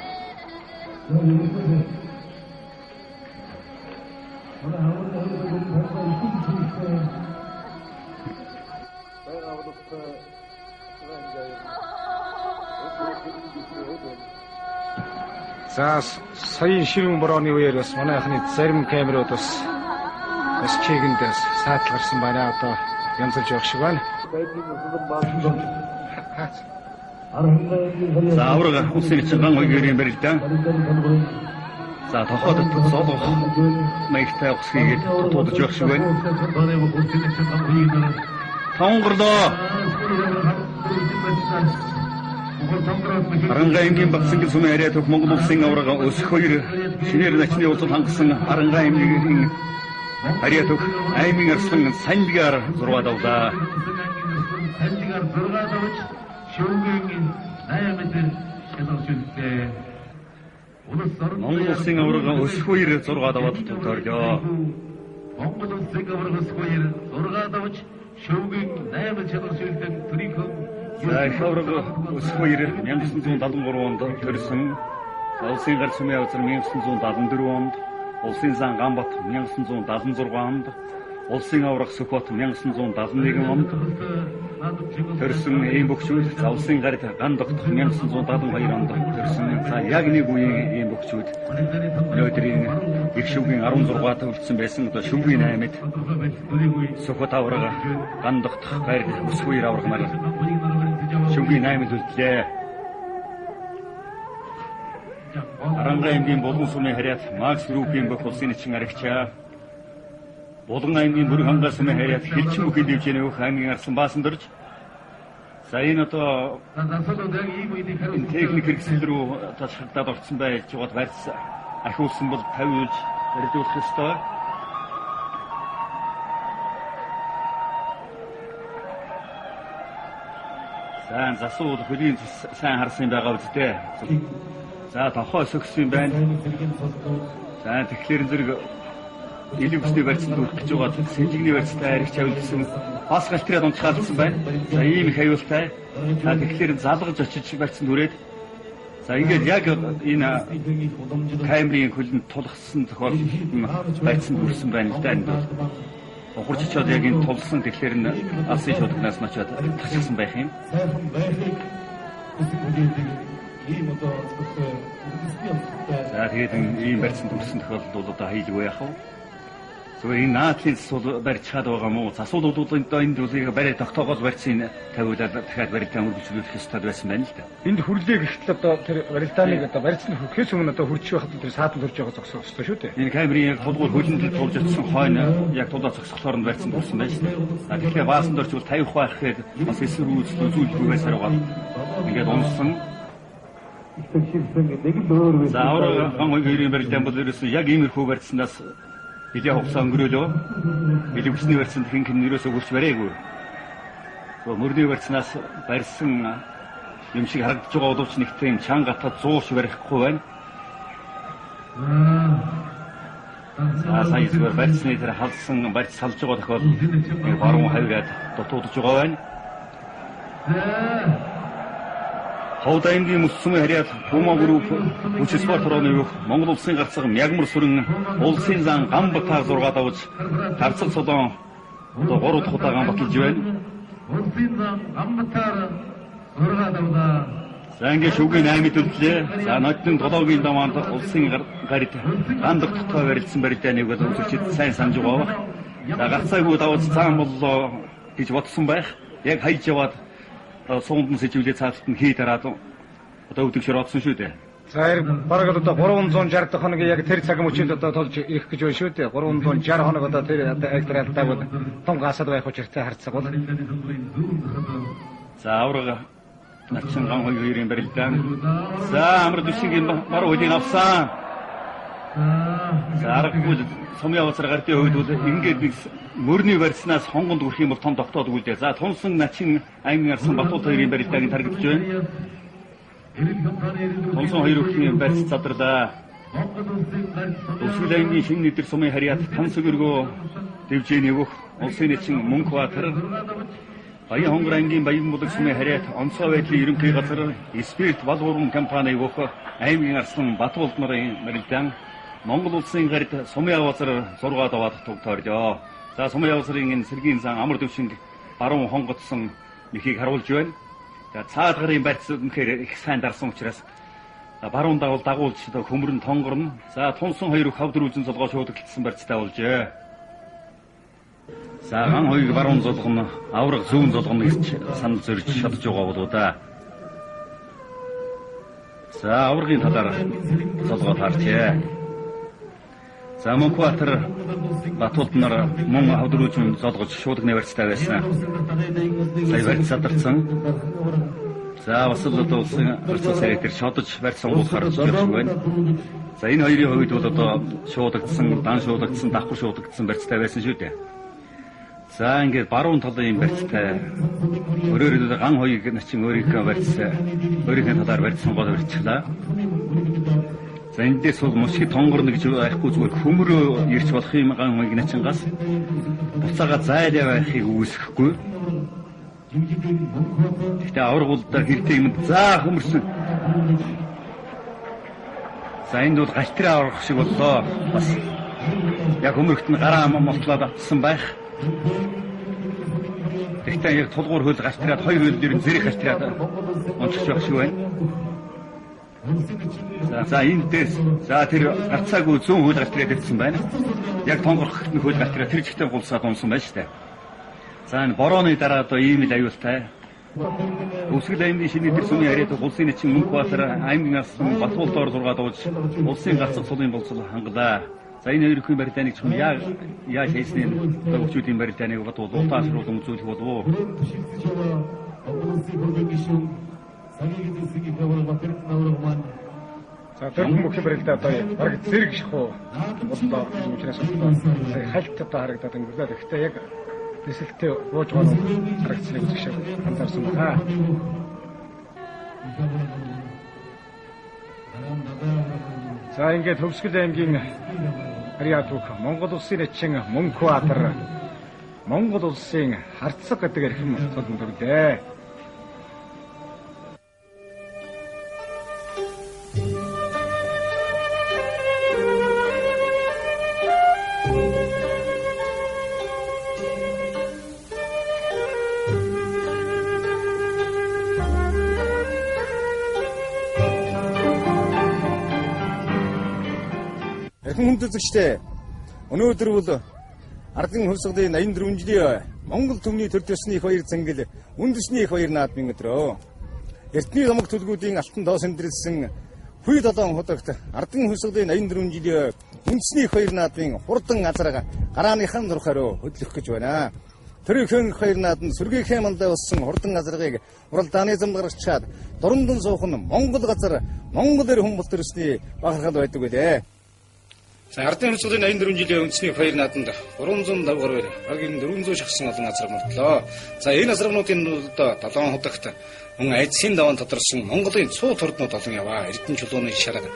За саяын ширүүн борооны үеэр бас манай анхны зарим камерууд бас чигэнд бас саатал гарсан байна. Одоо янзалж явах шиг байна. За аварга улсын нэчин ган хоёрын барилдаа. За тохоод солгох маягтай ус хийгээд тутуудаж явах шиг байна. Тонгорлоо. Аранга аймгийн Багцангийн сумын харьяа төх Монгол улсын аварга Өсөх хоёр шинээр начны улсад хангасан Аранга аймгийн харьяа төх аймгийн арслан Сандлигаар 6 давлаа. Монгол улсын аварга Өсөх хоёр 6 даваад туг тойрлоо. Монгол улсын аварга Өсөх хоёр 6 давж шөвгийн 8 чанар шилдэн төрийнхөн За их аварга Өсөх хоёр 1973 онд төрсөн. Улсын гар сумын авцар 1974 онд, Улсын зан Ганбат 1976 онд, Улсын аварга Сүхбат 1971 онд төрсөн ийм бөхчүүд, за улсын гарид ган тогтох 1972 онд төрсөн. За яг нэг үеийн ийм бөхчүүд өнөөдрийн их шүвгийн 16-д үлдсэн байсан. Одоо шүвгийн 8-д Сүхбат аварга ган тогтох гарид өсвөр аварга нар шүвгийн 8-д үлдлээ. Аранга аймгийн Булган сумын харьяат Макс Группийн бүх улсын нэчин аригчаа. Булган аймгийн Бүрэг хангай сумын харьяат Хилчин бүхийн дэвжээний бүх аймгийн арсан баасан дөрж. За энэ одоо энэ техник хэрэгсэл рүү одоо шахагдаад орцсон байж жууд барьц ахиулсан бол тавиулж барилдуулах ёстой. За засуул хөлийн цус сайн харсан байгаа үсттэй. За тохоо сөгсөн байна. За тэгэхээр зэрэг элэг бүсний барьцанд хүрэх гэж байгаа сэнжигний барьцтай аригч авилсан бас галтраад унцгаалсан байна. За ийм их аюултай. За тэгэхээр залгаж очиж барьцанд хүрээд за ингээд яг энэ камерын хөлөнд тулгсан тохиолдолд барьцанд хүрсэн байна л да энд бол. Ухарч очиод яг энэ тулсан тэгэхээр нь алсын шуудагнаас нь очиод тасгсан байх юм. Сайхан байхыг хүсэх хүлээдэг ийм одоо онцлогтой үндэсний онцлогтой. За тэгээд ийм барьцанд хүрсэн тохиолдолд бол одоо хийлгүй яах вэ? Зүгээр энэ наадлын засвал барьж чад байгаа мó? Засвал бол одоо энэ зүйлийг барай тогтоогоол барьцын тавиулаад дахиад барилдаан үргэлжлүүлэх ёстой байсан байна л да. Энд хүрлээ гэхтэл одоо тэр барилдааныг одоо барьцанд хүрэхээс өмнө одоо хурчих байхад тэр саатанд хурж байгаа зогсоох ёстой шүү дээ. Энэ камерын яг тулгуур хөлөнд тулж очсон хойно яг тулаа зогсохлоор нь барьцанд хүрсэн байна шүү дээ. А тэгэхээр баасан дорч бол тавих байх гэхэд бас эсрэг үзүүлэлгүй байсаар байгаа. Ингээд унсан. За авраг ган хоёрын барилдаан бол ерөөсөн яг иймэрхүү барьцнаас нэлээ хугацаа өнгөрөөлөө. Элэг бүсний барьцанд хэн хэн ерөөсөө хурц бариагүй. Мөрний барьцнаас барьсан юм шиг харагдаж байгаа боловч нэг тийм чанга гатаа зуурч барихгүй байна. За сая зүгээр барьцны тэр халсан барьц салж байгаа тохиолдолд баруун хавираад дутуудж байгаа байна. Ховд аймгийн мөс сумын харьяат Пума групп хүч спорт хорооны бүх Монгол улсын гарцаг мягмар сүрэн улсын зан Ганбатаар 6 давж гарцаг солон одоо 3 дахь удаа ган баталж байна. Улсын зан Ганбатаар 6 давлаа. За ингээд шүгийн 8-д үлдлээ. За ноднин 7-гийн даваанд улсын гарид ган тогттой барилдсан барилдааныг бол үзэгчид сайн санаж байгаа бах. За гарцаагүй давж цаан боллоо гэж бодсон байх. Яг хайж яваад суунд нь сэжүүлээ цааталт нь хий дараад одоо өвдөгшөр одсон шүү дээ. За бараг л одоо 360 дахь хоногийн яг тэр цаг мөчид одоо тулж ирэх гэж байна шүү дээ. 360 хоног одоо тэр одоо агдралдаг бол том гасаад байх учиртай харцаг бол. За авраг начин ган хоёрын барилдаан. За амар дүшигийн баруун хөлийг авсан. За аргагүй сумын авцар гардын хувьд бол ингээд нэг мөрний барьснаас хонгонд хүрэх юм бол том тогтоодгүй дээ. За тунсан начин аймгийн арсан Батуул хоёрын барилдааг нь тарагдж байна. Тунсан хоёр өхний барьц задарлаа. Өсгөл аймгийн шинэ нэдэр сумын харьяат тансаг өргөө дэвжээний өгөх улсын нэчин Мөнхбаатар Баян хонгор аймгийн Баян булаг сумын харьяат онцгой байдлын ерөнхий газар Спирт бал уран компани өгөх аймгийн арслан Батуулд нарын барилдаан Монгол улсын гарид сумын аваазар 6 даваад туг тойрлоо. За сумын аваазрын энэ сэргийн зан амар төвшинг баруун хонготсон мөхийг харуулж байна. За цаад гарын барьц үнэхээр их сайн дарсан учраас баруун давал дагуулж хөмрөн тонгорно. За тунсан хоёр хав дөрвөлжин золгоо шуудаглдсан барьцтай болжээ. За ган хоёр баруун золгоно, авраг зүүн золгоно гэж санал зорж шатж байгаа болоо да. За аврагын талаар золгоо таарчээ. За Мөнхбаатар Батуулд нар мөн хав дөрвөлжин золгож шуудагны барьцтай байсан. Сая барьц задарсан. За бас л одоо улсын барьцаа сарэг дээр шодож барьц сонгуулахар явж байна. За энэ хоёрын хувьд бол одоо шуудагдсан, дан шуудагдсан, давхар шуудагдсан барьцтай байсан шүү дээ. За ингээд баруун талын барьцтай өөрөөр ган хоёрыг начин өөрийнхөө барьц өөрийнхөө талаар барьц сонгоод барьчихлаа. За эндээс бол мушги тонгорно гэж байхгүй зүгээр хөмрөө ирч болох юм ган хоёрыг начингаас буцаага зайлаа байхыг үүсгэхгүй. Гэхдээ аврагуулдаа хэрэгтэй юм за хөмөрсөн. За энд бол галтраа аврах шиг боллоо. Бас Яг хөмрөгт нь гараа молтлоод автсан байх. Тэгтээ яг тулгуур хөл гарч ирээд хоёр хөл дээр нь зэрэг гарч ирээд онцгч байх шиг байна. За энэ дээр за тэр гарцаагүй зүүн хөл гарч ирээд ирсэн байна. Яг тонгорхогт нь хөл гарч ирээд тэр чигтээ гулсаад унсан байна шүү дээ. За энэ борооны дараа одоо ийм л аюултай. Өсгөл аймгийн шинэ тэр сүмийн харьяат улсын нэчин Мөнхбаатар аймгийн асан Батгуул доор 6 дууж улсын гацах сулын болцол хангалаа. За энэ хоёр хүн барилдааныг чухам яаж хийснээр одоо хөгжүүдийн барилдааныг Батгуул утаашруулан үзүүлэх болов уу? За дөрвөн бүхэн барилдаа одоо бараг зэрэг шахуу боллоо учраас одоо сая хальт одоо харагдаад өнгөрлөө. Гэхдээ яг нисэлтээ бууж байгаа харагдсныг үзэх шиг анзаарсан байна. За ингээд Хөвсгөл аймгийн харьяа түүх Монгол улсын начин Мөнхбаатар Монгол улсын харцаг гэдэг эрхэм цолмод өглөө. Эрхэм хүнд үзэгчдээ, өнөөдөр бол ардын хувьсгалын 84 жилийн Монгол түмний төр төсний их баяр зангил үндэсний их баяр наадмын өдрөө. Эртний домог төлгүүдийн алтан тоос өндөрлсөн Хүй долоон худагт ардын хувьсгалын 84 жилийн үндэсний их баяр наадмын хурдан азарга гарааныхан зурхаараа хөдлөх гэж байна. Төрийнхөө их баяр наадманд сүргийнхээ мандаа болсон хурдан азаргыг уралдааны замд гаргачаад дурандан суух нь Монгол газар Монгол эр хүн бол төрсний бахархал байдаг үлээ. За ардын хувьсгалын 84 жилийн үндэсний их баяр наадамд 305 гаруй бараг 400 шахсан олон азарга мөртлөө. За энэ азаргануудын одоо долоон худагт мөн айдсын даван тодорсон Монголын цуу турднууд олон яваа. Эрдэнэ чулууны шарга,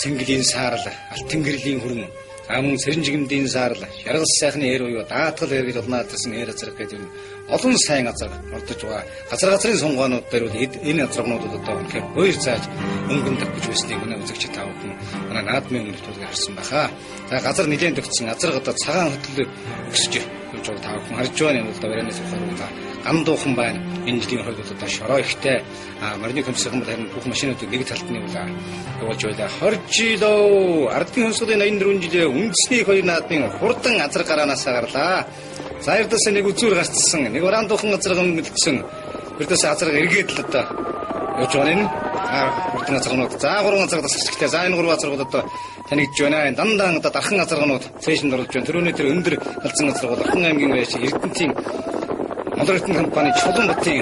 Сэнгэлийн саарал, Алтан гэрлийн хүрэн, за мөн Сэрэнжигэмдийн саарал, Шаргал сайхны эр буюу даатгал эр гэж улнаад ирсэн эр азарга гэдэг юм олон сайн азарга ордож байгаа. Газар газрын сунгаанууд дээр бол энэ азаргануудад одоо үнэхээр хоёр зааж өнгөн тавьж байсныг манай үзэгч та бүхэн манай наадмын өмнө харсан байхаа. За газар нэлээд төгссөн азарга одоо цагаан хөтлөө өсөж явж байгааг та бүхэн харж байна. Энэ бол барайны сухаар та гандуухан байна. Энэ жилийн хувьд бол одоо шороо ихтэй. Морины комиссарын бол харин бүх машинуудыг нэг талд нь явуулж байлаа. 20 жил ардын хувьсгалын 84 жилийн үндэсний их баяр наадмын хурдан азарга гараанаасаа гарлаа. За эрдээс нэг үзүүр гарцсан, нэг уран дуухан азарга өнгөлдсөн. Эрдээс азарга эргээд л одоо явж байгаа нь хурдан азарганууд. За гурван азарга тасарч гэлээ. За энэ гурван азаргууд одоо танигдж байна. Дандаа одоо дархан азарганууд цээжинд оруулж байна. Төрөөний тэр өндөр халзан азаргууд Орхон аймгийн байж Эрдэнтийн Монгол Эрдэнэ компани Чулуунбатын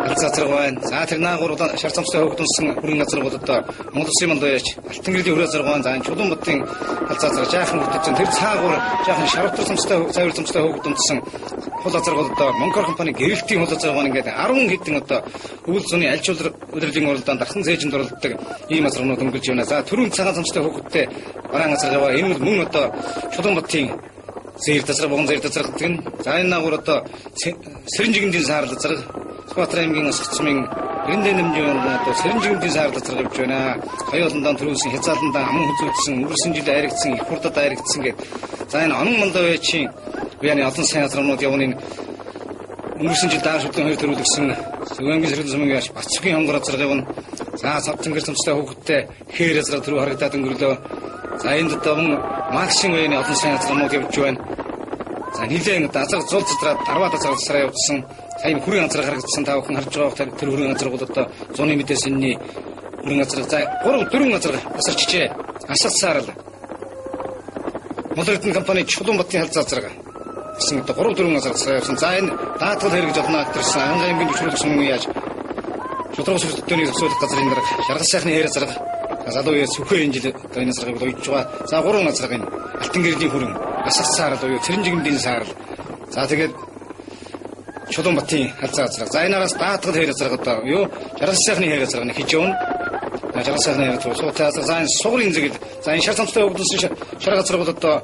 халзан азарга байна. За тэр наагур шар цамцтай хөгдөнсөн хүрэн азаргууд одоо Монгол Улсын манд байж Алтан гэрлийн хүрээ азарга байна. За энэ Чулуунбатын халзан азарга жаахан хөгдсөн. Тэр цаагуур жаахан шарвтар цамцтай цайвар цамцтай хөгдөнсөн хул азаргууд одоо Монкор компани гэрэлтийн хул азарга байна. Ингээд 10 хэдэн одоо өвөл зуны аль чулар удирдлагын уралдаанд дархан цээжинд оролддог ийм азарганууд өнгөлж байна. За түрүүн цагаан цамцтай хөгдөлтэй бараан азарга яваа. Энэ бол мөн одоо Чулуунбатын зээр тазраг богон зээр тазраг гэдэг нь. За энэ наагур одоо Сэрэнжигэмдийн саарал азарга Сүхбаатар аймгийн Осгоцмын 98 нэмжийн одоо Сэрэнжигэмдийн саарал азарга явж байна. Хоёуландаан төрүүлсэн хязааландаа аман хүзүүдсэн өнгөрсөн жил айрагдсан их хурдад айрагдсан гэд. За энэ онон мандавэчийн уяны олон сайн азарганууд явна. Энэ өнгөрсөн жил дааш хөдөлгөөн хоёр төрүүлсэн Сүгэнгийн сэргэлэн сумын яаш Бацгийн хонгор азарга явна. За цавцангэр цамцтай хүүхэдтэй хээр азарга түрүү харагдаад өнгөрлөө. За энд одоо мөн Максин уяны олон сайн азарганууд явж байна. За нэлээд азарга зул задраад дарваад азарга засраа явуулсан. Сая хүрэн азарга харагдсан. Та бүхэн харж байгаа тэр хүрэн азарга бол одоо зуны мэдээ сэнний хүрэн азарга. За 3 4 азарга асарчжээ. Асар саарал. Монгол Эрдэнэ компани Чулуунбатын халзан азарга. Гэсэн одоо 3 4 азарга засраа явуулсан. За энэ даатгал хэрэг гэж олон актерсан. Анга аймгийн төвшруулах сумын яаж Шударга сүрдтөний зохицуулах газрын дарга Шаргал сайхны хээр азарга. Залуу үеэс сүхээ энэ жил одоо энэ азаргыг уйдж байгаа. За 3 азарга энэ Алтан гэрлийн хүрэн, Асар саарал буюу Цэрэнжигэмдийн саарал. За тэгээд Чулуунбатын халзан азарга. За энэ араас даатгал хээр азарга одоо юу Шаргал сайхны хээр азарга нэг хийж явна. Шаргал сайхны хээр азарга суутай азарга. За энэ сугрын зэгэл. За энэ шар цамцтай хөгдөлсөн шар газраг бол одоо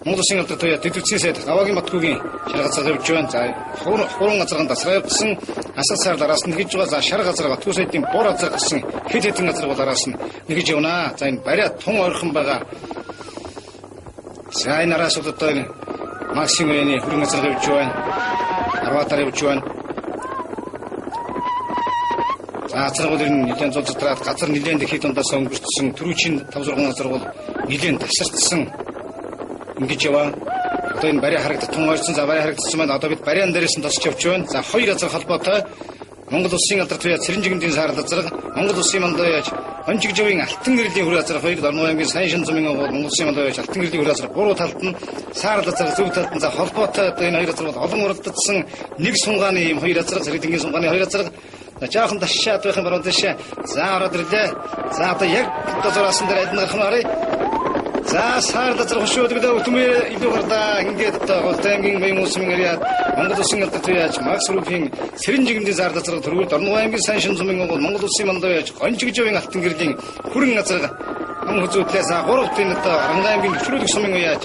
Монгол Улсын алдар туяа дэд үтсийн сайд Гаваагийн Батгүйгийн шар газар явж байна. За хуран газарган дасраа явдсан асар саар араас нь нэгж байгаа. За шар газар Батгүй сайдын бур газар гэсэн хэд хэдэн газар бол араас нь нэгж явна. За энэ бариа тун ойрхон байгаа. За энэ араас бол одоо энэ Максим Рени хүрэн газар явж байна. Арватаар явж байна. За азаргуул ер нь нэлээд зул задраад газар нэлээд дэлхийд дундаас өнгөрцсөн түрүүчийн 5 6 азаргуул нэлээд тасарчсан ингэж яваа. Одоо энэ бариа харагдах тун ойрсон. За бариа харагдсан маань одоо бид бариан дээрээс нь тосч явж байна. За хоёр азар холбоотой Монгол улсын алдар туяа Цэрэнжигмдийн саарал азарга, Монгол улсын мандаяаж Хонжигжавын алтан гэрлийн хөр азарга хоёр, Дорноо аймгийн сайн шин зумын овгол Монгол улсын мандаяаж алтан гэрлийн хөр азарга гурав талд нь саарал азарга зөв талд нь за холбоотой одоо энэ хоёр азарга бол олон уралдсан нэг сунгааны ийм хоёр азарга, Цэрэнжигмдийн сунгааны хоёр азарга. За жаахан ташаад байх юм баруун тийшээ. За ороод ирлээ. За одоо яг одоо зураасан дээр аль нь гарах нь харъя. За саарл газар хөшөөдөглөө өтмөө илүү гарлаа. Ингээд одоо Голтаймгийн Баян улсын ариад Монгол улсын алдар туяач Макс Руфийн Сэрэн жигмдийн саарл газар төргөл Дорногов аймгийн сайн шин зумын онгол Монгол улсын мандаяач Гонжигжавын алтан гэрлийн хүрэн газар ам хүзүүтлээ. За гуравт энэ одоо Арангай аймгийн төвчрүүлэг сумын уяач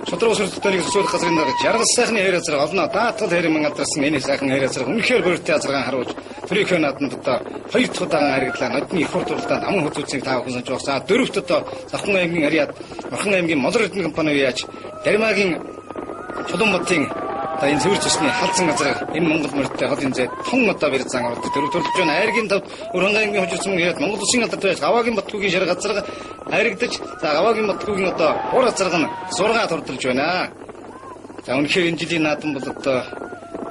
Шудраг ус өртөлтөнийг төсөөлөх газрын дарга жаргал сайхны хайр азраг олно даатгал хайр ман алдарсан энэ сайхан хайр азраг үнэхээр бүртээ азаргаан харуулж төрийнхөө наадманд одоо хоёр дахь удаан харагдлаа. Нодны их хурд уралдаанд аман хүзүүцийг та бүхэн сонсож байгаа. За дөрөвт одоо Завхан аймгийн Ариад Орхон аймгийн Молор Эрдэнэ компани яаж Даримагийн Чулуунбатын одоо энэ цэвэр цусны халзан газар энэ Монгол мөртөө холын зай тун одоо бэр зан ордог дөрөв төрөлж байна. Айргийн тавд Өрхөнгө аймгийн хожигдсан яриад Монгол улсын алдар туяач Гаваагийн Батгүйгийн шар газар харигдаж за Гаваагийн Батгүйгийн одоо хур газарг нь 6 турдалж байна. За үнэхээр энэ жилийн наадам бол одоо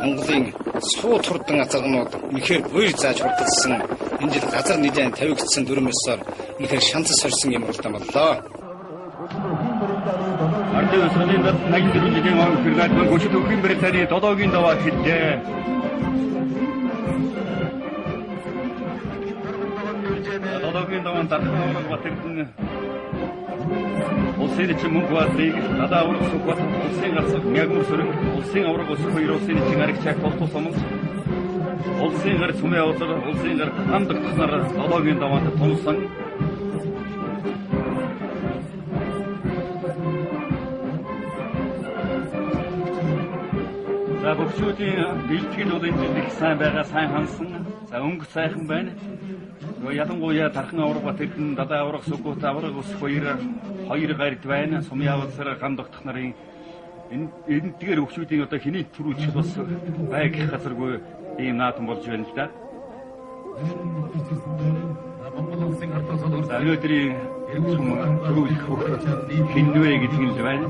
Монголын суу турдан азарганууд үнэхээр буйр зааж хурдалсан энэ жил газар нэлээд тавигдсан дүрм ёсоор үнэхээр шанцас сорьсон юм уралдаан боллоо. Ардын өсгөлийн дад 84 жилийн он хэрнаад мөн гүшид өвхийн Британий долоогийн даваа хэллээ. Долоогийн даваан дархан авраг Батэрдэн улсын чин мөнх баатрыг надаа авраг Сүхбат улсын гарцаг Мягмар сүрэн улсын авраг өсөх хоёр улсын чин аригчааг тултуу сомолж улсын гар цүмээ авлага улсын гар хандагдсанаар долоогийн даваанд тунсан. За бөхчүүдийн бэлтгэл бол энэ жил их сайн байгаа, сайн хансан. За өнгө сайхан байна. Ялангуяа Тархан авраг Батэрдэн, Далайн авраг Сүхбат, авраг өсөх хоёр гард байна. Сумын авалсаар гам тогтох нарын энэ эндгээр өвчүүдийн одоо хэний төрүүлчих бас байг их газаргүй ийм наадам болж байна л да. Монгол улсын ардын солгор За өнөөдрийн сум төрүүлэх хөх хиннвэ гэдэг нь л байна.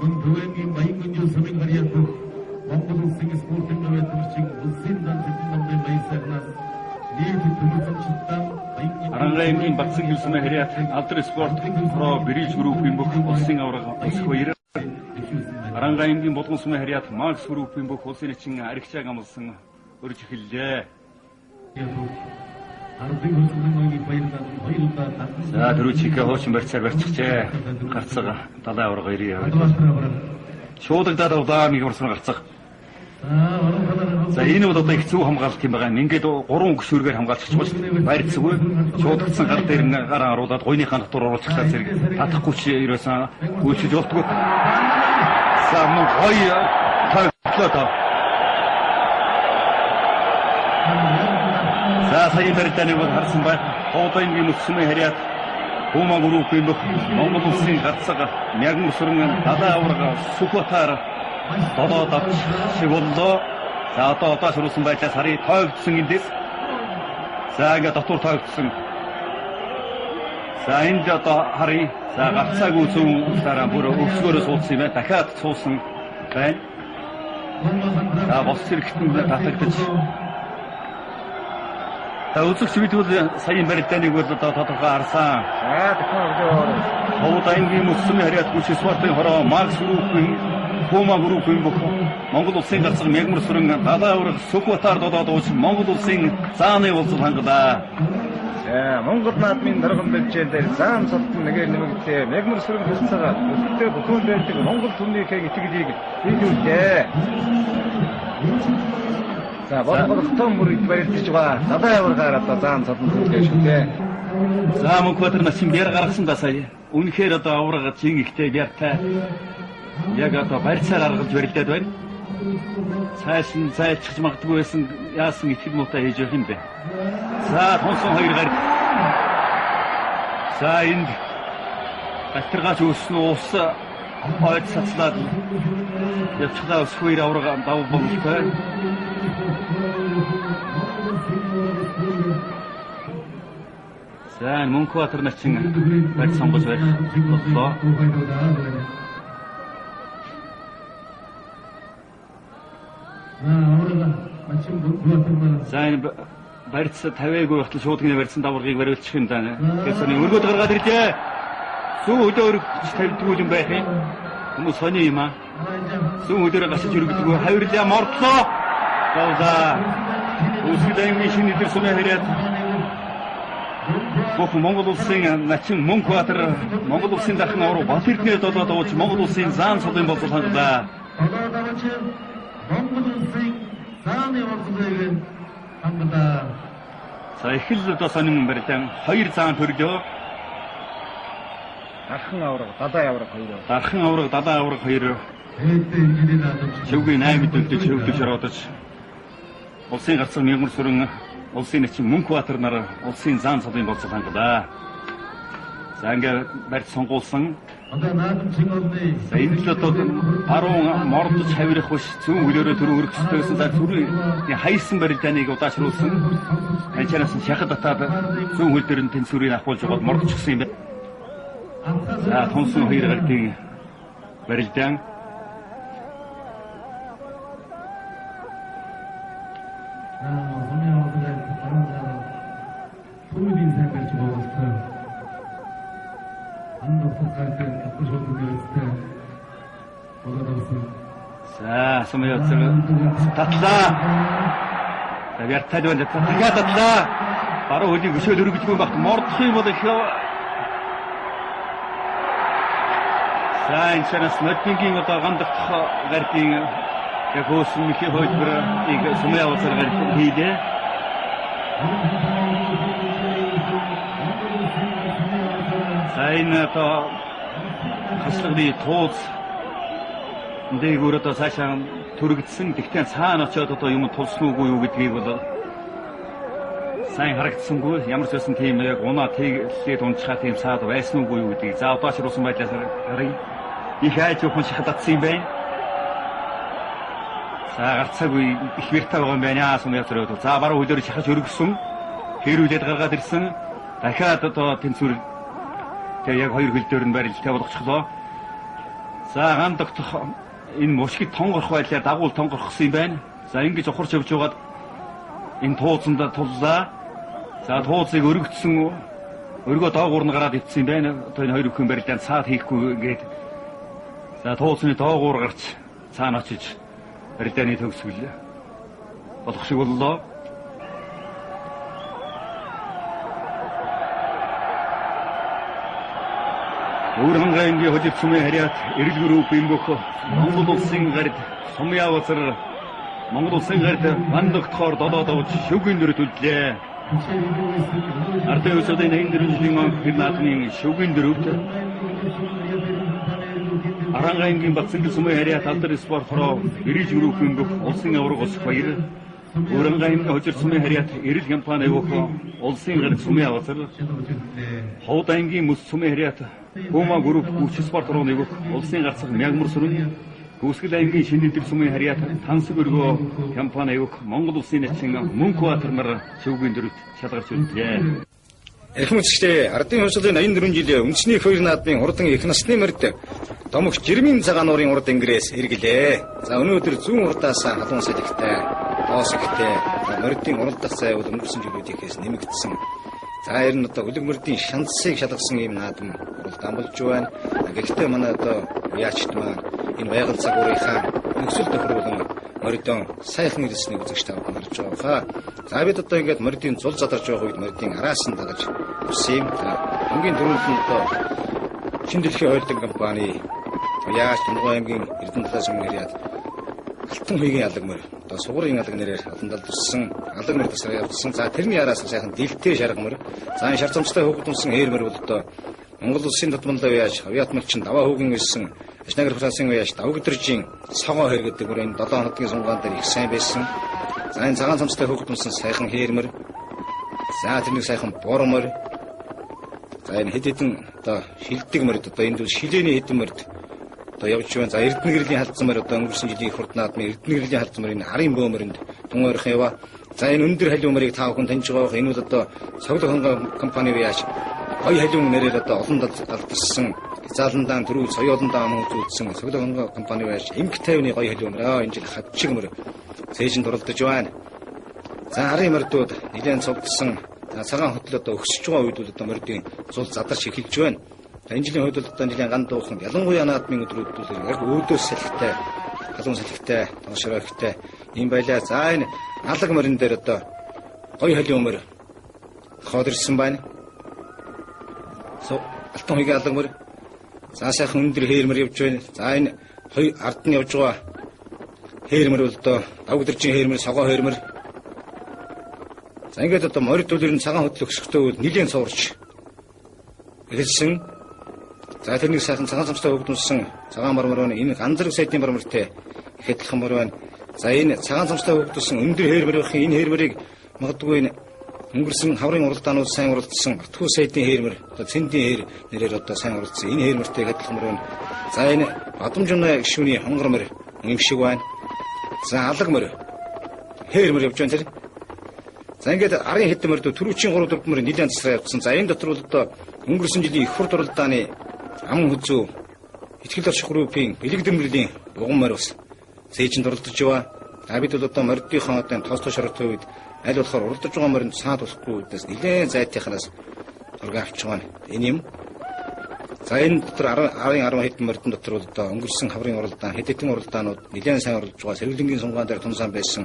Мөн Төвөнгийн Баян сумын харьяат бүх Монгол улсын спортын даваа төрчин улсын дан зэвэн намын баян сайхнаас нийт төлөвлөмжтэй Баян Арангай аймгийн Батсан хил сумын харьяат Алдар спорт про бриж группийн бүх улсын авраг өсөх хоёр Арангай аймгийн Булган сумын харьяат Макс группийн бүх улсын чин аригчааг амлсан өрж эхэллээ. Ардын хөлсөмийн баяр наадам хоёр удаа дархан За түрүү чигээ хуучин барьцаар барьчихжээ. Гарцаг далайн авраг ирээ. Шуудагдаад удаан нэг урсан гарцаг. За орон талаар За энэ бол одоо их зөв хамгаалалт юм байгаа. Ингээд гурван өнгөшүүргээр хамгаалчих болж барьцгүй. Шуудагдсан гар дээр нь гар оруулаад гуйныхаа дотор оруулчихлаа зэрэг татахгүй ч ерөөсөн үйлчилж болтгүй. За мөн гоё тойглоо доо. За сая барьдааныг бол харсан бай. Хуудын мөсмөн харьяат Хума группийн бүх Монгол улсын гацаг мягмар сүрэн далайн авраг Сүхбатар долоо давч шиг боллоо. За одоо одоо шүрүүлсэн байдлаас харъя тойгдсон эндээс. За ингээд дотор тойгдсон. За энд одоо харъя. За гарцаагүй зүүн талаараа бүр өвсгөөрөө суудсан юм байна. Дахиад суусан байна. За бос зэрэгтэн татагдаж. За үзэгч бид бол саяын барилдааныг бол одоо тодорхой харсан. За дахин өглөө. Ховд аймгийн мөсмийн харьяат хүч спортын хороо Макс группийн Пума группийн бүх Монгол улсын гацаг Мягмар сүрэн далайн авраг Сүхбатар долоод ууч Монгол улсын зааны уулзал хангалаа. За Монгол наадмын торгон бэлчээн дээр заан цолтон нэгээр нэмэгдлээ. Мягмар сүрэн харьцаагаа өсөлтөө бүхэн байдаг Монгол түмнийхээ итгэлийг биелүүллээ. За болгоцтой мөрөд барилдаж байгаа. Далайн аваргаар одоо заан цолтон түлээ шүү дээ. За Мөнхбаатар начин бяр гаргасан да сая. Үнэхээр одоо авраг жин ихтэй бяртай. Яг одоо барьцаар аргалж барилдаад байна. Цааш нь зайлчих магадгүй байсан яасан итгэл муутай хийж явах юм бэ. За тунсан хоёр гар. За энд Галтаргаач өссөн ус ойд цацлаад явчихлаа өсөх үер авраг давуу бололтой. За Мөнхбаатар начин барь сонгож барих боллоо. За энэ барьц 50-аг хүртэл шуудгийн барьсан даваргыг бариулчих юм даа. Тэгэхээр сони өргөд гаргаад ирлээ. Зүүн хөдөө өргөж тавьдгүй юм байх юм. Хүмүүс сони юм аа. Зүүн хөдөөрөө гашиж өргөдгөө хавирлаа мордлоо. Давлаа. Үсгэл аймгийн шинэ лидер Сумын харьяат бүх Монгол улсын начин Мөнхбаатар Монгол улсын дархан авраг Бат-Эрдэнээр долоо дууж Монгол улсын заан цолын болцол хангалаа. Долоо даваач Монгол улсын зааны болцолыг хангалаа. За их л одоо сонин барилан хоёр заан төрлөө. Дархан авраг, далай авраг хоёр. Дархан авраг, далай авраг хоёр. Шөвгийн 8 дөлдөж хөвдөж ородож улсын гарцсан мянган сүрэн улсын начин Мөнхбаатар нар улсын заан цолын болцол хангалаа. За ингээ барьц сонгуулсан. За энэ л одоо баруун мордож хавирах биш зүүн хөлөөрөө төрөө өргөх ёстой гэсэн. За зүрийн хайсан барилдааныг удаашруулсан. Анчараас нь шахад татаад зүүн хөл дээр нь тэнцвэрийг ахуулж байгаад мордчихсан юм байна. За тунсан хоёр гардын барилдаан. За сумын татлаа. За вертолет байна. Дахиад татлаа. Баруун хөлийг өшөөл өргөдгүй багт мордох юм бол их. За энэ чанаас ноднингийн одоо гандах гардын яг хөөсөн мэхий хөлбөрийг сумын явуулсаар гарт хийлээ. За энэ одоо хаслагны тууз дээгүүр одоо цаашаа төрөгдсөн. Тэгтээ цаана очиод одоо юм тулсан уугүй юу гэдгийг бол сайн харагдсангүй. Ямар ч байсан тийм яг унаа тэглээд унчхаа тийм цаад байсан уугүй юу гэдгийг за удаашруулсан байдлаас харъя. Их айж ухаан шахадатсан юм байна. За гарцаагүй их вертаа байгаа юм байна. Сум явцраад. За баруун хөлөөр шахаж өргөсөн. Хэрүүлээд гаргаад ирсэн. Дахиад одоо тэнцвэр тэгээ яг хоёр хөл дээр нь барилтаа болгочихлоо. За ган тогтох энэ мушгид тонгорох байдлаар дагуул тонгорхсон юм байна. За ингэж ухарч явж байгаад энэ тууцанд туллаа. За тууцыг өргөцсөн өргөө доогуур нь гараад ивцсэн юм байна. Одоо энэ хоёр бүхэн барилдаан цаад хийхгүй ингээд за тууцны доогуур гарч цаана очиж барилдааны төгсгөл болох шиг боллоо. Өвөр ханга аймгийн хожид сүмийн харьяат эрэл групп бимбөх Монгол улсын гард Сумьявазар Монгол улсын гард ган тогтохоор долоо давж шөвгийн дөрөв төллөө. Ардын өсөдийн 84 жилийн он хэр наадмын шөвгийн дөрөвт Аранга аймгийн Батсангэл сүмийн харьяат алдар спорт хороо эрэл групп бимбөх улсын аварга өсөх баяр Өвөр ханга аймгийн хожид сүмийн харьяат эрэл компани авах улсын гард Сумьявазар Ховд аймгийн мөс сүмийн харьяат Пума групп хүч спорт руу нэгөх улсын гарцах мягмар сүрэн Гүсгэл аймгийн шинэ дэвтэр сүмийн харьяат тансаг өргөө компани авах Монгол улсын начин Мөнхбаатар нар шөвгийн дөрөвт шалгарч үлдлээ. Эрхэм үзэгчдээ, ардын хувьсгалын 84 жилийн үндэсний их хоёр наадмын урдан их насны морд Домогч Жирмийн цагаан нуурын урд ингэрээс эргэлээ. За өнөөдөр зүүн урдаас халуун салхитай, тоос ихтэй мордын уралдах зай бол өнгөрсөн жилүүдийнхээс нэмэгдсэн. За ер нь одоо үлэг мөрдийн шансыг шалгасан ийм наадам уралдаан болж байна. Гэхдээ манай одоо яачт маань энэ байгаль загварынхаа нөхцөл тохируулан мордон сайхан ирснийг үзэгч та бүхэн харж байгаа хаа. За бид одоо ингээд мордын зул задарч байгаа үед мордын араас нь дагаж явсан юм. За хамгийн түрүүнд нь одоо Шинэ дэлхийн ойлдон компани яаж Тунгай аймгийн Эрдэнэ талаас өмнө яриад Алтан хуйгийн алаг морь одоо сугарын алаг нэрээр алан алаг морь тасраа явуулсан. За тэрний араас сайхан дэлтэй шарга морь. За энэ шар цамцтай хөөгд унсан ээр морь бол одоо Монгол улсын татманлаа яаж авьяатмалчин даваа хүүгэн өссөн Ашнагар Францын үеаш давгдэржийн согоо хэр гэдэг мөр энэ 7 хоногын сунгаан дээр их сайн байсан. За энэ цагаан цамцтай хөөгд унсан сайхан хээр морь. За тэрнийг сайхан бор морь. За энэ хэд хэдэн одоо шилдэг морд одоо энд шилээний хэдэн морд одоо явж байна. За Эрдэнэ гэрлийн халдсан морь одоо өнгөрсөн жилийн их хурд наадмын Эрдэнэ гэрлийн халдсан морь энэ арын бөөмөрөнд тун ойрхон яваа. За энэ өндөр халиун морийг та бүхэн таньж байгаа. Энэ бол одоо цоглог хонгой компани яаж гоё халиун нэрээр одоо олон алдарсан хязааландаан түрүү соёолондоо ам үзүүлсэн цоглог хонгой компани яаж эмх тайвны гоё халиун морь энэ жил хадчиг морь цээжинд оролдож байна. За арын мордууд нэлээд цовдсон. За цагаан хөтөл одоо өксөж байгаа үед бол одоо мордын зул задарч эхэлж байна. За энэ жилийн хувьд бол одоо нэлээд ган дуухан ялангуяа наадмын өдрүүд бол яг өөдөөс салхитай, халуун салхитай, тоншроо ихтэй юм байлаа. За энэ алаг морин дээр одоо гоё халиун морь хоод ирсэн байна. Алтан хуйгийн алаг морь. За сайхан өндөр хээр морь явж байна. За энэ хоёр ард нь явж байгаа хээр морь бол одоо давгдэржин хээр морь, согоо хээр морь. За ингээд одоо морь төлөр нь цагаан хөтөл өксөختөө бол нэлээд цуурч эхэлсэн. За тэр нэг сайхан цагаан цамцтай хөгдөнсөн цагаан мормор байна. Энэ ганцраг сайдын мормортой их адилхан мор байна. За энэ цагаан цамцтай хөгдсөн өндөр хээр морийн энэ хээр морийг магадгүй энэ өнгөрсөн хаврын уралдаанууд сайн уралдсан Батхүү сайдын хээр мор одоо цэндийн хээр нэрээр одоо сайн уралдсан энэ хээр мортой их адилхан мор байна. За энэ Бадамжунаа гишүүний хонгор мор юм шиг байна. За алаг мор хээр мор явж байна тэр. За ингээд арын хэдэн морд түрүүчийн 3 4 морь нэлээд засраа явуулсан. За энэ дотор бол одоо өнгөрсөн жилийн их хурд уралдааны аман хүзүү ихтгэл орших группийн бэлэг дэмрэлийн буган морь бас цээжинд оролдож яваа. За бид бол одоо мордынхоо одоо тоос шортой үед аль болохоор уралдаж байгаа моринд саад болохгүй үднэс нэлээд зайтынханаас зураг авч байгаа энэ юм. За энэ дотор арын 10 хэдэн мордон дотор бол одоо өнгөрсөн хаврын уралдаан хэд хэдэн уралдаанууд нэлээд сайн оролдож байгаа. Сэргэлэнгийн сунгаан дээр тунсан байсан.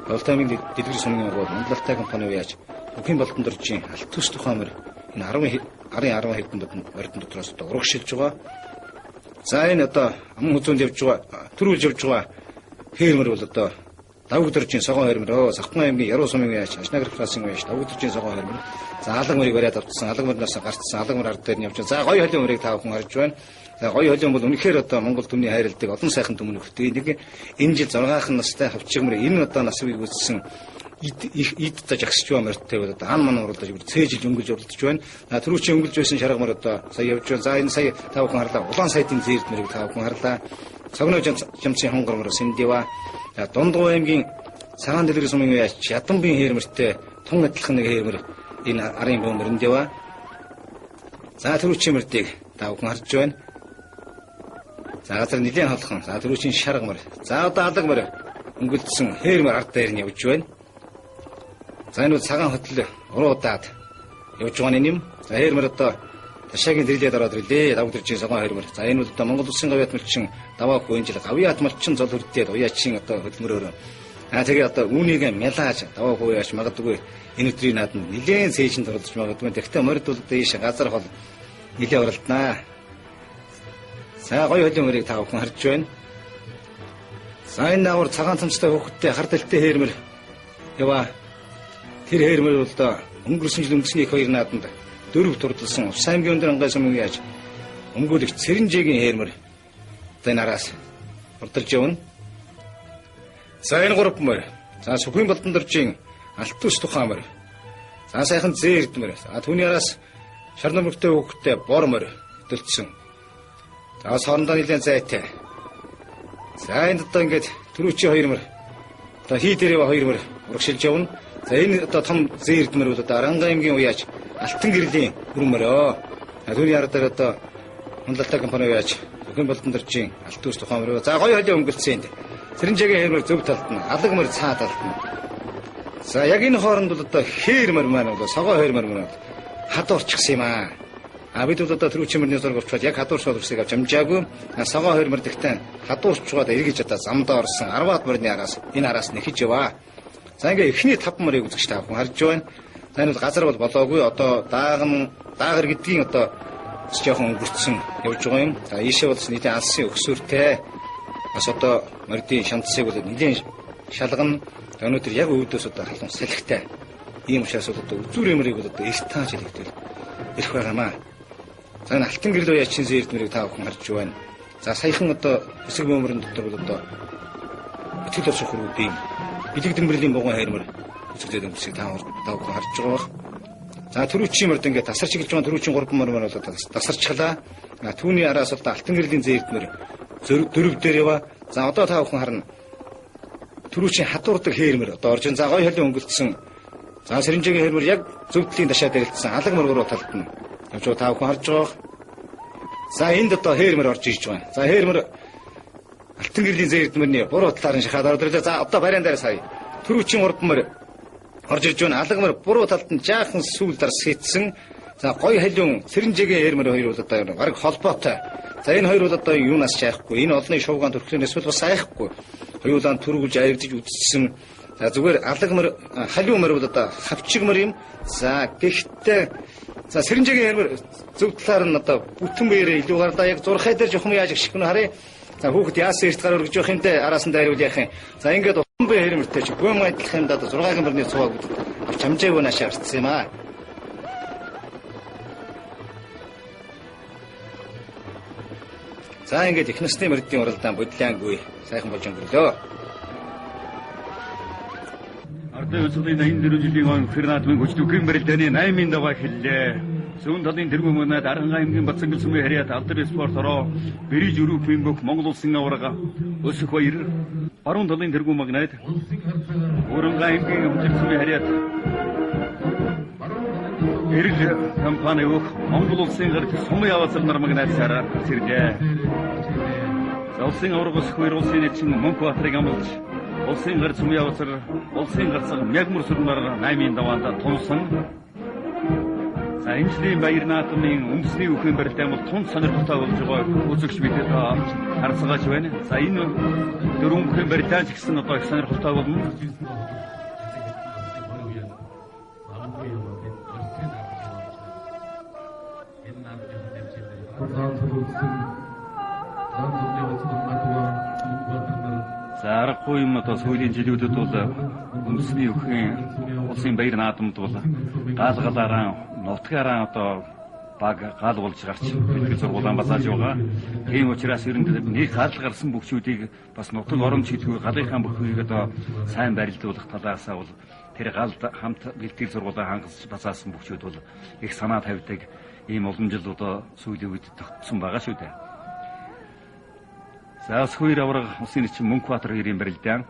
Болтаймын дэлгэр сумын гол мундлалтай компани яаж бүхэн болтон дөржийн алт төс тухайн морь энэ 10 арын 10 хэдэн мордон дотроос одоо урагшилж байгаа. За энэ одоо аман хүзүүнд явж байгаа, төрүүлж явж байгаа хээр морь бол одоо давгдэржийн согоон хээр морь, Савхан аймгийн Яруу сумын яаж Ашнагар классын яаж давгдэржийн согоон хээр морь. За алаг морийг бариад авчихсан, алаг морноос гарцсан, алаг морь ард дээр нь явж байгаа. За гоё холион морийг та бүхэн харж байна. За гоё холион бол үнэхээр одоо Монгол түмний хайрладаг олон сайхан түмэн нөхдөй. Нэг энэ жил 6 настай хавчиг морь энэ одоо насвыг үүссэн ид за жагсч байгаа морьтой бол одоо ан ман уралдаж бүр цээжилж өнгөлж уралдаж байна. За түрүүчийн өнгөлж байсан шарга морь одоо сая явж байна. За энэ сая та бүхэн харлаа. Улаан сайдын зээрд морийг та бүхэн харлаа. Цогноо жамцын хонгор морь Сэндива. За Дундгуй аймгийн цагаан дэлгэр сумын яаж Яданбын хээр морьтой тун адилхан нэг хээр морь энэ арын бөөн морьнд яваа. За түрүүчийн морьдыг та бүхэн харж байна. За газар нэлээд холхон. За түрүүчийн шарга морь. За одоо алаг морь өнгөлдсөн хээр морь ард дээр нь явж байна. За энэ бол цагаан хөтөл уруудаад явж байгаа юм. За хээр морь одоо ташаагийн зэрлээд ороод ирлээ. Давгдэржийн согоон хээр морь. За энэ бол одоо Монгол улсын гавьяат малчин даваа хүү энэ жил гавьяат малчин зол хүрдээд уяачин одоо хөдөлмөрөөр. Аа тэгээ одоо үүнийг мялааж даваа хүү яаж магадгүй энэ өдрийн наадам нэлээд цээжинд оролцож магадгүй. Тэгвэл морд бол одоо ийш газар хол нэлээд оролднаа. За гоё холион морийг та бүхэн харж байна. За энэ дагавар цагаан цамцтай хүүхэдтэй хар дэлтэй хээр морь яваа. Тэр хээр морь бол одоо өнгөрсөн жил үндэсний их хоёр наадамд дөрөв турдалсан Увс аймгийн өндөр ангай сумын яаж өмгөөлөгч Цэрэнжээгийн хээр морь одоо энэ араас урдалж явна. За энэ гурав морь. За Сүхийн Балдан дөржийн алт төс тухайн морь. За сайхан зээрд морь. За түүний араас шар нөмрөгтэй хүүхэдтэй бор морь хөдөлсөн. За сорондоо нэлээд зайтай. За энд одоо ингээд түрүүчийн хоёр морь. Одоо хий дээр хоёр морь урагшилж явна. За энэ одоо том зээрд морь бол одоо Аранга аймгийн уяаж Алтан гэрлийн бүрэн морь. За түүний ард дээр одоо хөндлөлтэй компани уяаж Бүхэн Балдан дөржийн алт төс тухайн морь. За гоё холио өнгөлцсөн энд. Цэрэнжээгийн хээр морь зөв талд нь, алаг морь цаа талд нь. За яг энэ хооронд бол одоо хээр морь маань бол согоо хээр морь маань хадуурчихсан юм аа. А бид бол одоо түрүүчийн мөрний зураг авчвал яг хадуурч боловсыг авч амжаагүй. Согоо хоёр морь тэгтэн хадуурчгаад эргэж одоо замдаа орсон 10-аад морины араас энэ араас нэхэж яваа. За ингээ эхний 5 морийг үзэж та бүхэн харж байна. За энэ бол газар бол болоогүй. Одоо даагар гэдгийн одоо бас жоохон өнгөрцөн явж байгаа юм. За ийшээ бол нийтийн алсын өксөртэй бас одоо мордын шандсыг бол нэлээд шалгана. Өнөөдөр яг өвдөөс одоо халуун салхитай. Ийм учраас бол одоо үзүүр морийг бол одоо эрт тааж хэлэгдэл ирэх байгаамаа. За энэ алтан гэрэл уяачин зээрд мөрийг та бүхэн харж байна. За саяхан одоо хэсэг бөөмөрөн дотор бол одоо итгэл орших группийн бэлэг дэмбэрлийн бугуун хайр мөр үзэгдээд өнгөрсийг та бүхэн харж байгаа бах. За түрүүчийн мөрд ингээд тасарч эхэлж байгаа түрүүчийн 3 мөр маань бол тасарчглаа. Түүний араас одоо Алтан гэрлийн зээрдмэр 4 дээр яваа. За одоо та бүхэн харна. Түрүүчийн хадуурдаг хээрмэр одоо орж ин. За гой холин өнгөлдсөн. За сэрэнжээгийн хээрмэр яг зөв талын ташаа дэрэлтсэн. Алаг мөргөрөө талд нь явж байгаа та бүхэн харж байгаа. За энд одоо хээрмэр орж ирж байгаа. За хээрмэр Алтан гэрлийн зээрдмэрний буруу талаар нь шахаад орж ирлээ. За одоо бариан дээрээс харъя. Түрүүчийн 3 мөр орж ирж байна. Алгамар буруу талд нь жаахан сүүл дарс хийцсэн. За гой халиун сэрэнжээгийн хээрмэр хоёр бол одоо бараг холбоотой. За энэ хоёр бол одоо юунаас ч айхгүй. Энэ олонний шуугаан төрхлөнөөс бол бас айхгүй. Хоёулаа түргүүлж аягдж үдцсэн. За зүгээр алагмар халиун мөр бол одоо хавчиг мөр юм. За гэхдээ за сэрэнжээгийн хээрмэр зөв талаар нь одоо бүтэн биеэрээ илүү гарлаа. Яг зурхай дээр жохом яаж гიშгэх нь харъя. За хүүхэд яасан эрт гар өргөж явах юм те араас нь дайруул яах юм. За ингээд утан бие хэрмэртэй чи гүн адилах юм да 6-гийн мөрний цуваа бүгд авч амжаагүй наашаа гарцсан юм аа. За ингээд их насны мөрдийн уралдаан бодлоангүй сайхан болж өнгөрлөө. Ардын хувьсгалын 84 жилийн он хэр наадмын хүчдүүхэн барилдааны 8-ын даваа эхэллээ. Зүүн талын тэргүүн мөнөд Аранхай аймгийн Батцангал сүмийн харьяат Алдар спорт ороо Бэриж өрүүхэн бүх Монгол улсын аварга Өсөх баяр баруун талын тэргүүн магнаад Уранга аймгийн Өмчир сүмийн харьяат Эрэл компани өөх Монгол улсын гарч сум яваацар нар магнаад сараар сэргээ. За улсын аварга Өсөх баяр улсын эчин Мөнх Баатарыг амлаж улсын гарч сум яваацар улсын гарцаг мягмар сүрмээр 8-ын даваанд тунсан. За энэ жилийн баяр наадмын үндэсний үхэн барилдаан бол тун сонирхолтой болж байгаа үзэгч бидэд харцгааж байна. За энэ дөрвөн бүхэн барилдаан ч гэсэн одоо их сонирхолтой болно. За аргагүй юм одоо сүүлийн жилүүдэд бол үндэсний үхэн улсын баяр наадамд бол гал галаараа нутгаараа одоо баг гал болж гарч бэлтгэл сургуулаа базааж байгаа. Тийм учраас ер нь нэг гал гарсан бүхчүүдийг бас нутаг оромж хийдгүй галынхаа бүхийг одоо сайн барилдуулах талаасаа бол тэр галд хамт бэлтгэл сургуулаа хангаж базаасан бүхчүүд бол их санаа тавьдаг ийм уламжлал одоо сүүлийн үед тогтсон байгаа шүү дээ. За Өсөх хоёр аварга улсын нэчин Мөнх Баатар хоёрын барилдаан.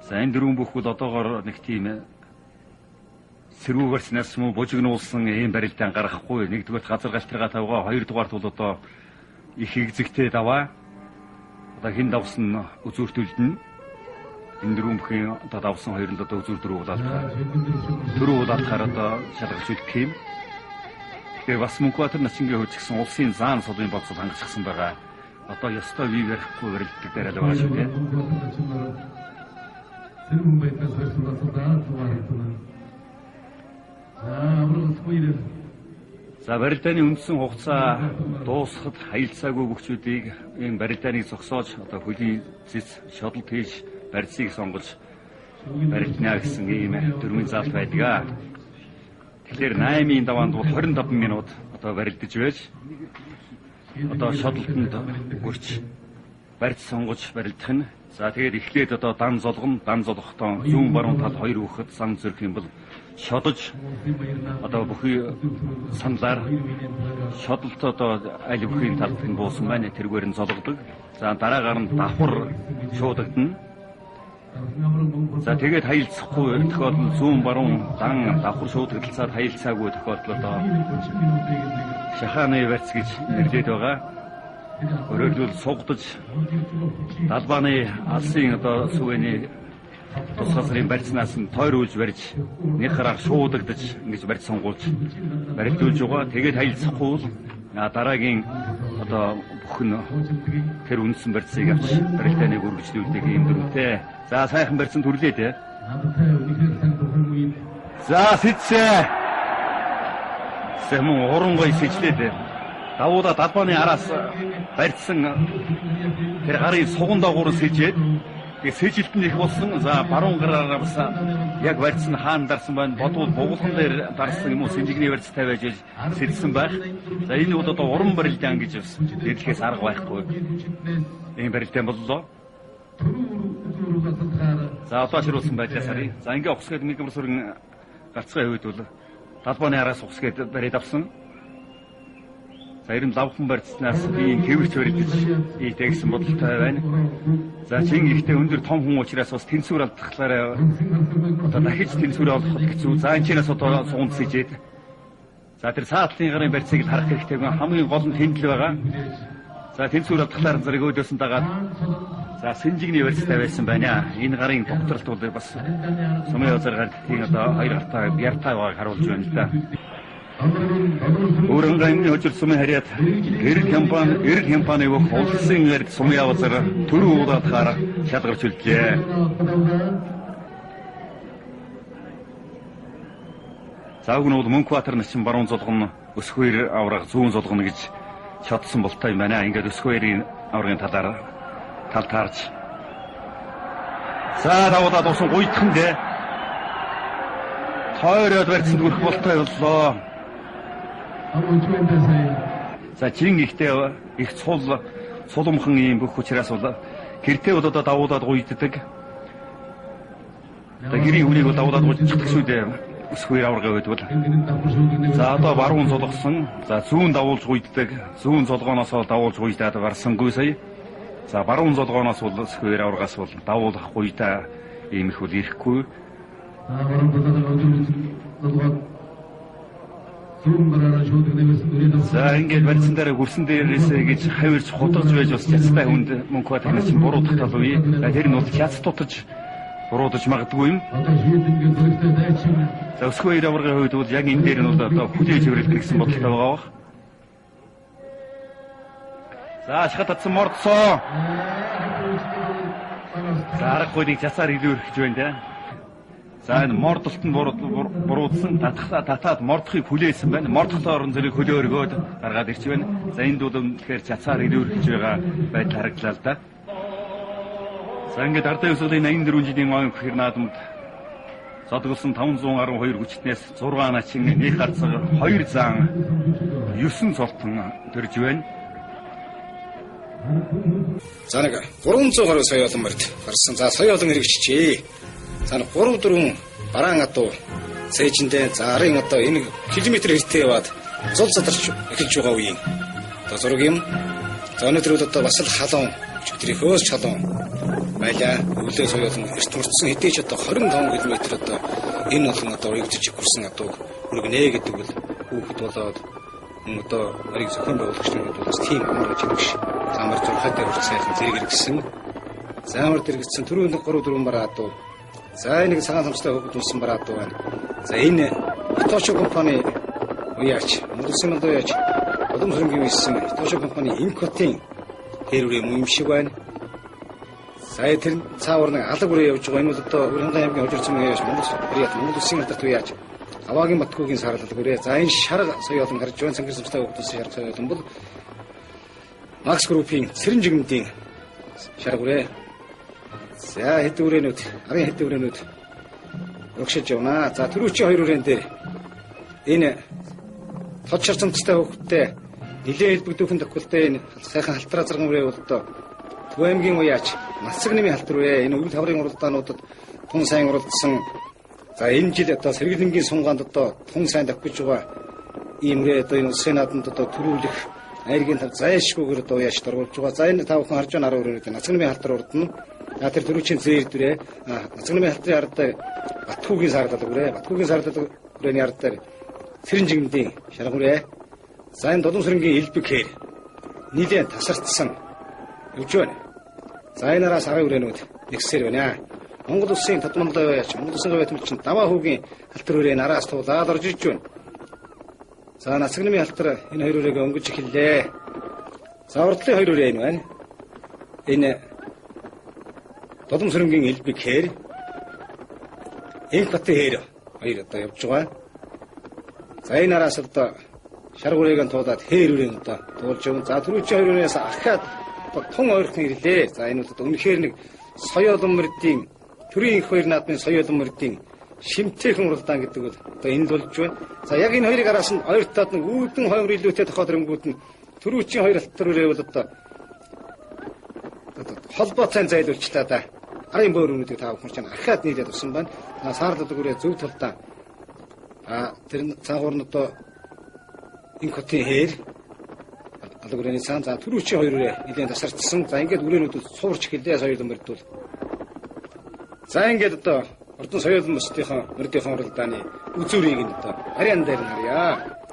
За энэ дөрвөн бүх бол одоогоор нэг тийм сэргүүгээрс нас муу бужигнуулсан ийм барилдаан гаргахгүй. Нэгдүгээрт газар галтаргаа тавгаа, хоёрдугаарт бол одоо их эгзэгтэй даваа. Одоо хэн давсан үзүүртүүлдэнэ. Энэ дөрвөн бүхийн одоо давсан хоёронд одоо үзүүр дөрөв улаалтахаар. Дөрөв улаалтахаар одоо шалгалж үлдэх юм. Тэгэхээр бас Мөнх Баатар начингийн хувьд ч гэсэн улсын заан сулын бодсол хангацсан байгаа. Одоо ёстой бие барихгүй барилддаг дээр л байгаа шүү дээ. За барилдааны үндсэн хугацаа дуусахад хаялцаагүй бүхчүүдийг ийм барилдааныг зогсоож одоо хөлийн цэц шодолт хийж барьцыг сонгож барилдана гэсэн ийм дөрвийн заалт байдаг. Тэгэхээр 8-ын даваанд бол 25 минут одоо барилдаж байж одоо шодолтонд гүрч барьц сонгож барилдах нь. За тэгээд эхлээд одоо дан золгоно, дан золгохдоо зүүн баруун тал хоёр хүүхэд сан зөрөх юм бол шодож одоо бүхий саналаар шодолт одоо аль бүхийн талд нь буусан байна. Тэргээр нь золгодог. За дараагаар нь давхар шуудагдана. За тэгээд хаялцахгүй тохиолдолд зүүн баруун дан давхар шуудагдлцаад хаялцаагүй тохиолдолд одоо шахааны барьц гэж нэрлээд байгаа. Өөрөөр хэлбэл сугдаж далбааны алсын одоо сүгэний тус газрын барьцнаас нь тойруулж барьж нэг хараар шуудагдаж ингэж барьц сонгуулж барилдуулж байгаа. Тэгээд хаялцахгүй бол дараагийн одоо бүхэн тэр үндсэн барьцыг авч барилдааныг үргэлжлүүлдэг ийм дүрмтэй. За сайхан барьцан төрлөө дээ. За сэтсээ. Сэмэн уран гой сэжлээ дээ. Давуудаа далбааны араас барьцсан тэр гарын суган дагуур сэжээд тэгээ сэжилт нь их болсон. За баруун гараараа бас яг барьцсан хаан дарсан байна. Бодвол бугуулган дээр дарсан юм уу сэнжигний барьц тавиаж сэлсэн байх. За энэ бол одоо уран барилдаан гэж бас нэрлэхээс арга байхгүй. Ийм барилдаан боллоо. За одоо шируулсан байдлаас харъя. За ингээ ухсгээд мигмар сүрэн гарцгаа хувьд бол далбааны араас ухсгээд бариад авсан. За ер нь лавхан барьцнаас би энэ хэвэрч барьж ийдэ гэсэн бодолтой байна. За чин ихтэй өндөр том хүн учраас бас тэнцвэр алдахлаараа одоо дахиж тэнцвэр олоход хэцүү. За энэ чинээс одоо сугамц ижээд. За тэр цаатлын гарын барьцыг л харах хэрэгтэй. Хамгийн гол нь тэнд л байгаа. За тэнцвэр алдахлаар зэрэг өөдөөс нь дагаад за сэнжигний барьцтай байсан байна. Энэ гарын тогтролт бол бас сумын озар гартын одоо хоёр гартаа яртай байгааг харуулж байна л да. Өөрөнгө аймгийн хожир сумын харьяат эрг компани бүх улсын эрг сумын явазар төрөв уулаадахаар шалгарч үлдлээ. За уг нь бол Мөнхбаатар начин баруун зулган өсгөөр авраг зүүн зулган гэж чадсан болтой юм байна. Ингээд өсгөөрийн аврагын талаар тал таарч. За давуулаад усан гуйдхан дээ. Тойроод барьцанд хүрэх болтой боллоо. За чин ихтэй их цул сулумхан ийм бүх учраас бол гэртээ бол одоо давуулаад гуйддаг. Одоо гэрийн хүнийг бол давуулаад гуйдчихдаг шүү дээ. Өсгөөр аварга үед бол. За одоо баруун зулгасан. За зүүн давуулж гуйддаг. Зүүн зулгооноос бол давуулж гуйдаад барсангүй сая. За баруун зулгооноос бол өсгөөр аваргаас бол давуулах гуйдаа ийм их бол ирэхгүй. За ингээд барьсан дээр гүрсэн дээрээсээ гэж хавирч худалж байж бас цацтай хүнд Мөнхбаатар чинь буруудах тал үе. Тэр нь бол цац тутаж буруудаж магадгүй юм. За өсгөө аваргын хувьд бол яг энэ дээр нь бол одоо хүлээж хөврөлдөх гэсэн бодолтой байгаа бах. За ашигт татсан мордсоо. За аргагүй нэг цацаар илүүрхэж байна те. За энэ мордолт нь буруудсан татаад мордохыг хүлээсэн байна. Мордохлоор орон зэрэг хөлөө өргөөд гаргаад ирж байна. За энд бол үнэхээр цацаар илүүрхэж байгаа байдал харагдлаа л да. За ингээд ардын хувьсгалын 84 жилийн ойн хэр наадамд зодглосон 512 хүчтнээс 6 начин нэг гарцаг 2 заан 9 цолтон төрж байна. За нэг 300 гаруй сая олон морд гарсан. За сая олон хэрэгжчихээ. За 3 4 бараан адуу цээжиндээ за арын одоо энэ километр хэртээ яваад зул задарч эхэлж байгаа үеийн одоо зураг юм. За өнөөдөр бол одоо бас л халуун өчигдрийнхөөс ч халуун байлаа. Өглөө сая олон эрт мөрцсөн хэдий ч одоо 25 км одоо энэ олон одоо уягдж гүрсэн адууг хүргэнэ гэдэг бол хүүхэд болоод одоо нарыг зохион байгуулагч нар бол бас тийм амар ажил биш. Замар зурхай дээр хүрч сайхан зэрэг эргэсэн. Замар дэргэсэн түрүүнд 3 4 бараа адуу. За нэг цагаан самстай хөвгд унсан бараа адуу байна. За энэ Итошо компани уяач, Монгол Улсын манд уяач, Улам хөрөнгийн үйссэн Итошо компани Инкотын хэр үрээ мөн юм шиг байна. За тэр цаавар нэг алаг үрээ явж байгаа. Энэ бол одоо Урхангаан аймгийн хожир зүүн уяач, Монгол Улсын алдарт уяач Аваагийн Батгүйгийн сарлал үрээ. За энэ шарга соёо олон гарч байна. Цангэр самстай хөвгд унсан шарга соёо олон бол Макс группийн Цэрэн жигмдийн шарга үрээ. За хэд үрээнүүд, арын хэд үрээнүүд урагшиж явнаа. За түрүүчийн хоёр үрээн дээр энэ тод шар цамцтай хөвгттэй нилээн хэлбэгдүүхэн тохиолдолд энэ сайхан халтраа зарган үрээ бол одоо Төв аймгийн уяач Нацаг нэмийн халтар үрээ. Энэ өвөл хаврын уралдаануудад тун сайн уралдсан. За энэ жил одоо сэргэлэнгийн сунгаанд одоо тун сайн давхиж байгаа ийм үрээ одоо энэ улсын наадамд одоо төрүүлэх айргийн тав зайлшгүйгээр одоо уяач дөрвөлж байгаа. За энэ та бүхэн харж байгаа 10 үрээнүүд Нацаг нэмийн халтар урдна. За тэр түрүүчийн зээр дүрээ Нацаг нэмийн халтрын ард Батхүүгийн сарлал үрээ. Батхүүгийн сарлал үрээний ард дээр Цэрэн жигмдийн шарга үрээ. За энэ Дулуун сүрэнгийн элбэг хээр нилээн тасартсан явж байна. За энэ араас арын үрээнүүд нэгсээр байна. Монгол Улсын тодмонлоо яач Монгол Улсын говь төлчин даваа хүүгийн халтар үрээ нараас туулаад орж ирж байна. За Нацаг нэмийн халтар энэ хоёр үрээгээ өнгөж эхэллээ. За урдлын хоёр үрээ энэ байна. Энэ Дулуун сүрэнгийн элбэг хээр Инх батын хээр хоёр одоо явж байгаа. За энэ араас одоо шарг үрээг нь туулаад хээр үрээг одоо туулж явна. За түрүүчийн хоёр үрээнээс ахаад тун ойрхон ирлээ. За энэ бол одоо үнэхээр нэг соёо олон мөрдийн төрийн их хоёр наадмын соёо олон мөрдийн шимтээхэн уралдаан гэдэг бол одоо энэ л болж байна. За яг энэ хоёрыг араас нь ойртоод нэг үүдэн хоймор илүүтэй тохиол өрөнгүүд нь түрүүчийн хоёр алтар үрээ бол одоо холбоо сайн зайлуулчлаа да. арын бөөр өрөөнүүдийг та бүхэн чинь архиад нийлээд авсан байна. За саарлалдаг үрээ зөв талдаа тэр цаагуур нь одоо энэ хотын хээр алаг үрээний цаан за түрүүчийн хоёр үрээ нэлээд тасарчсан. За ингээд үрээнүүд цуурч эхэллээ соёлон мөрдүүл. За ингээд одоо Ордон соёлон бусдынхаа мөрдийнхөө уралдааны үзүүрийг нь одоо ариан дээр нь харъя.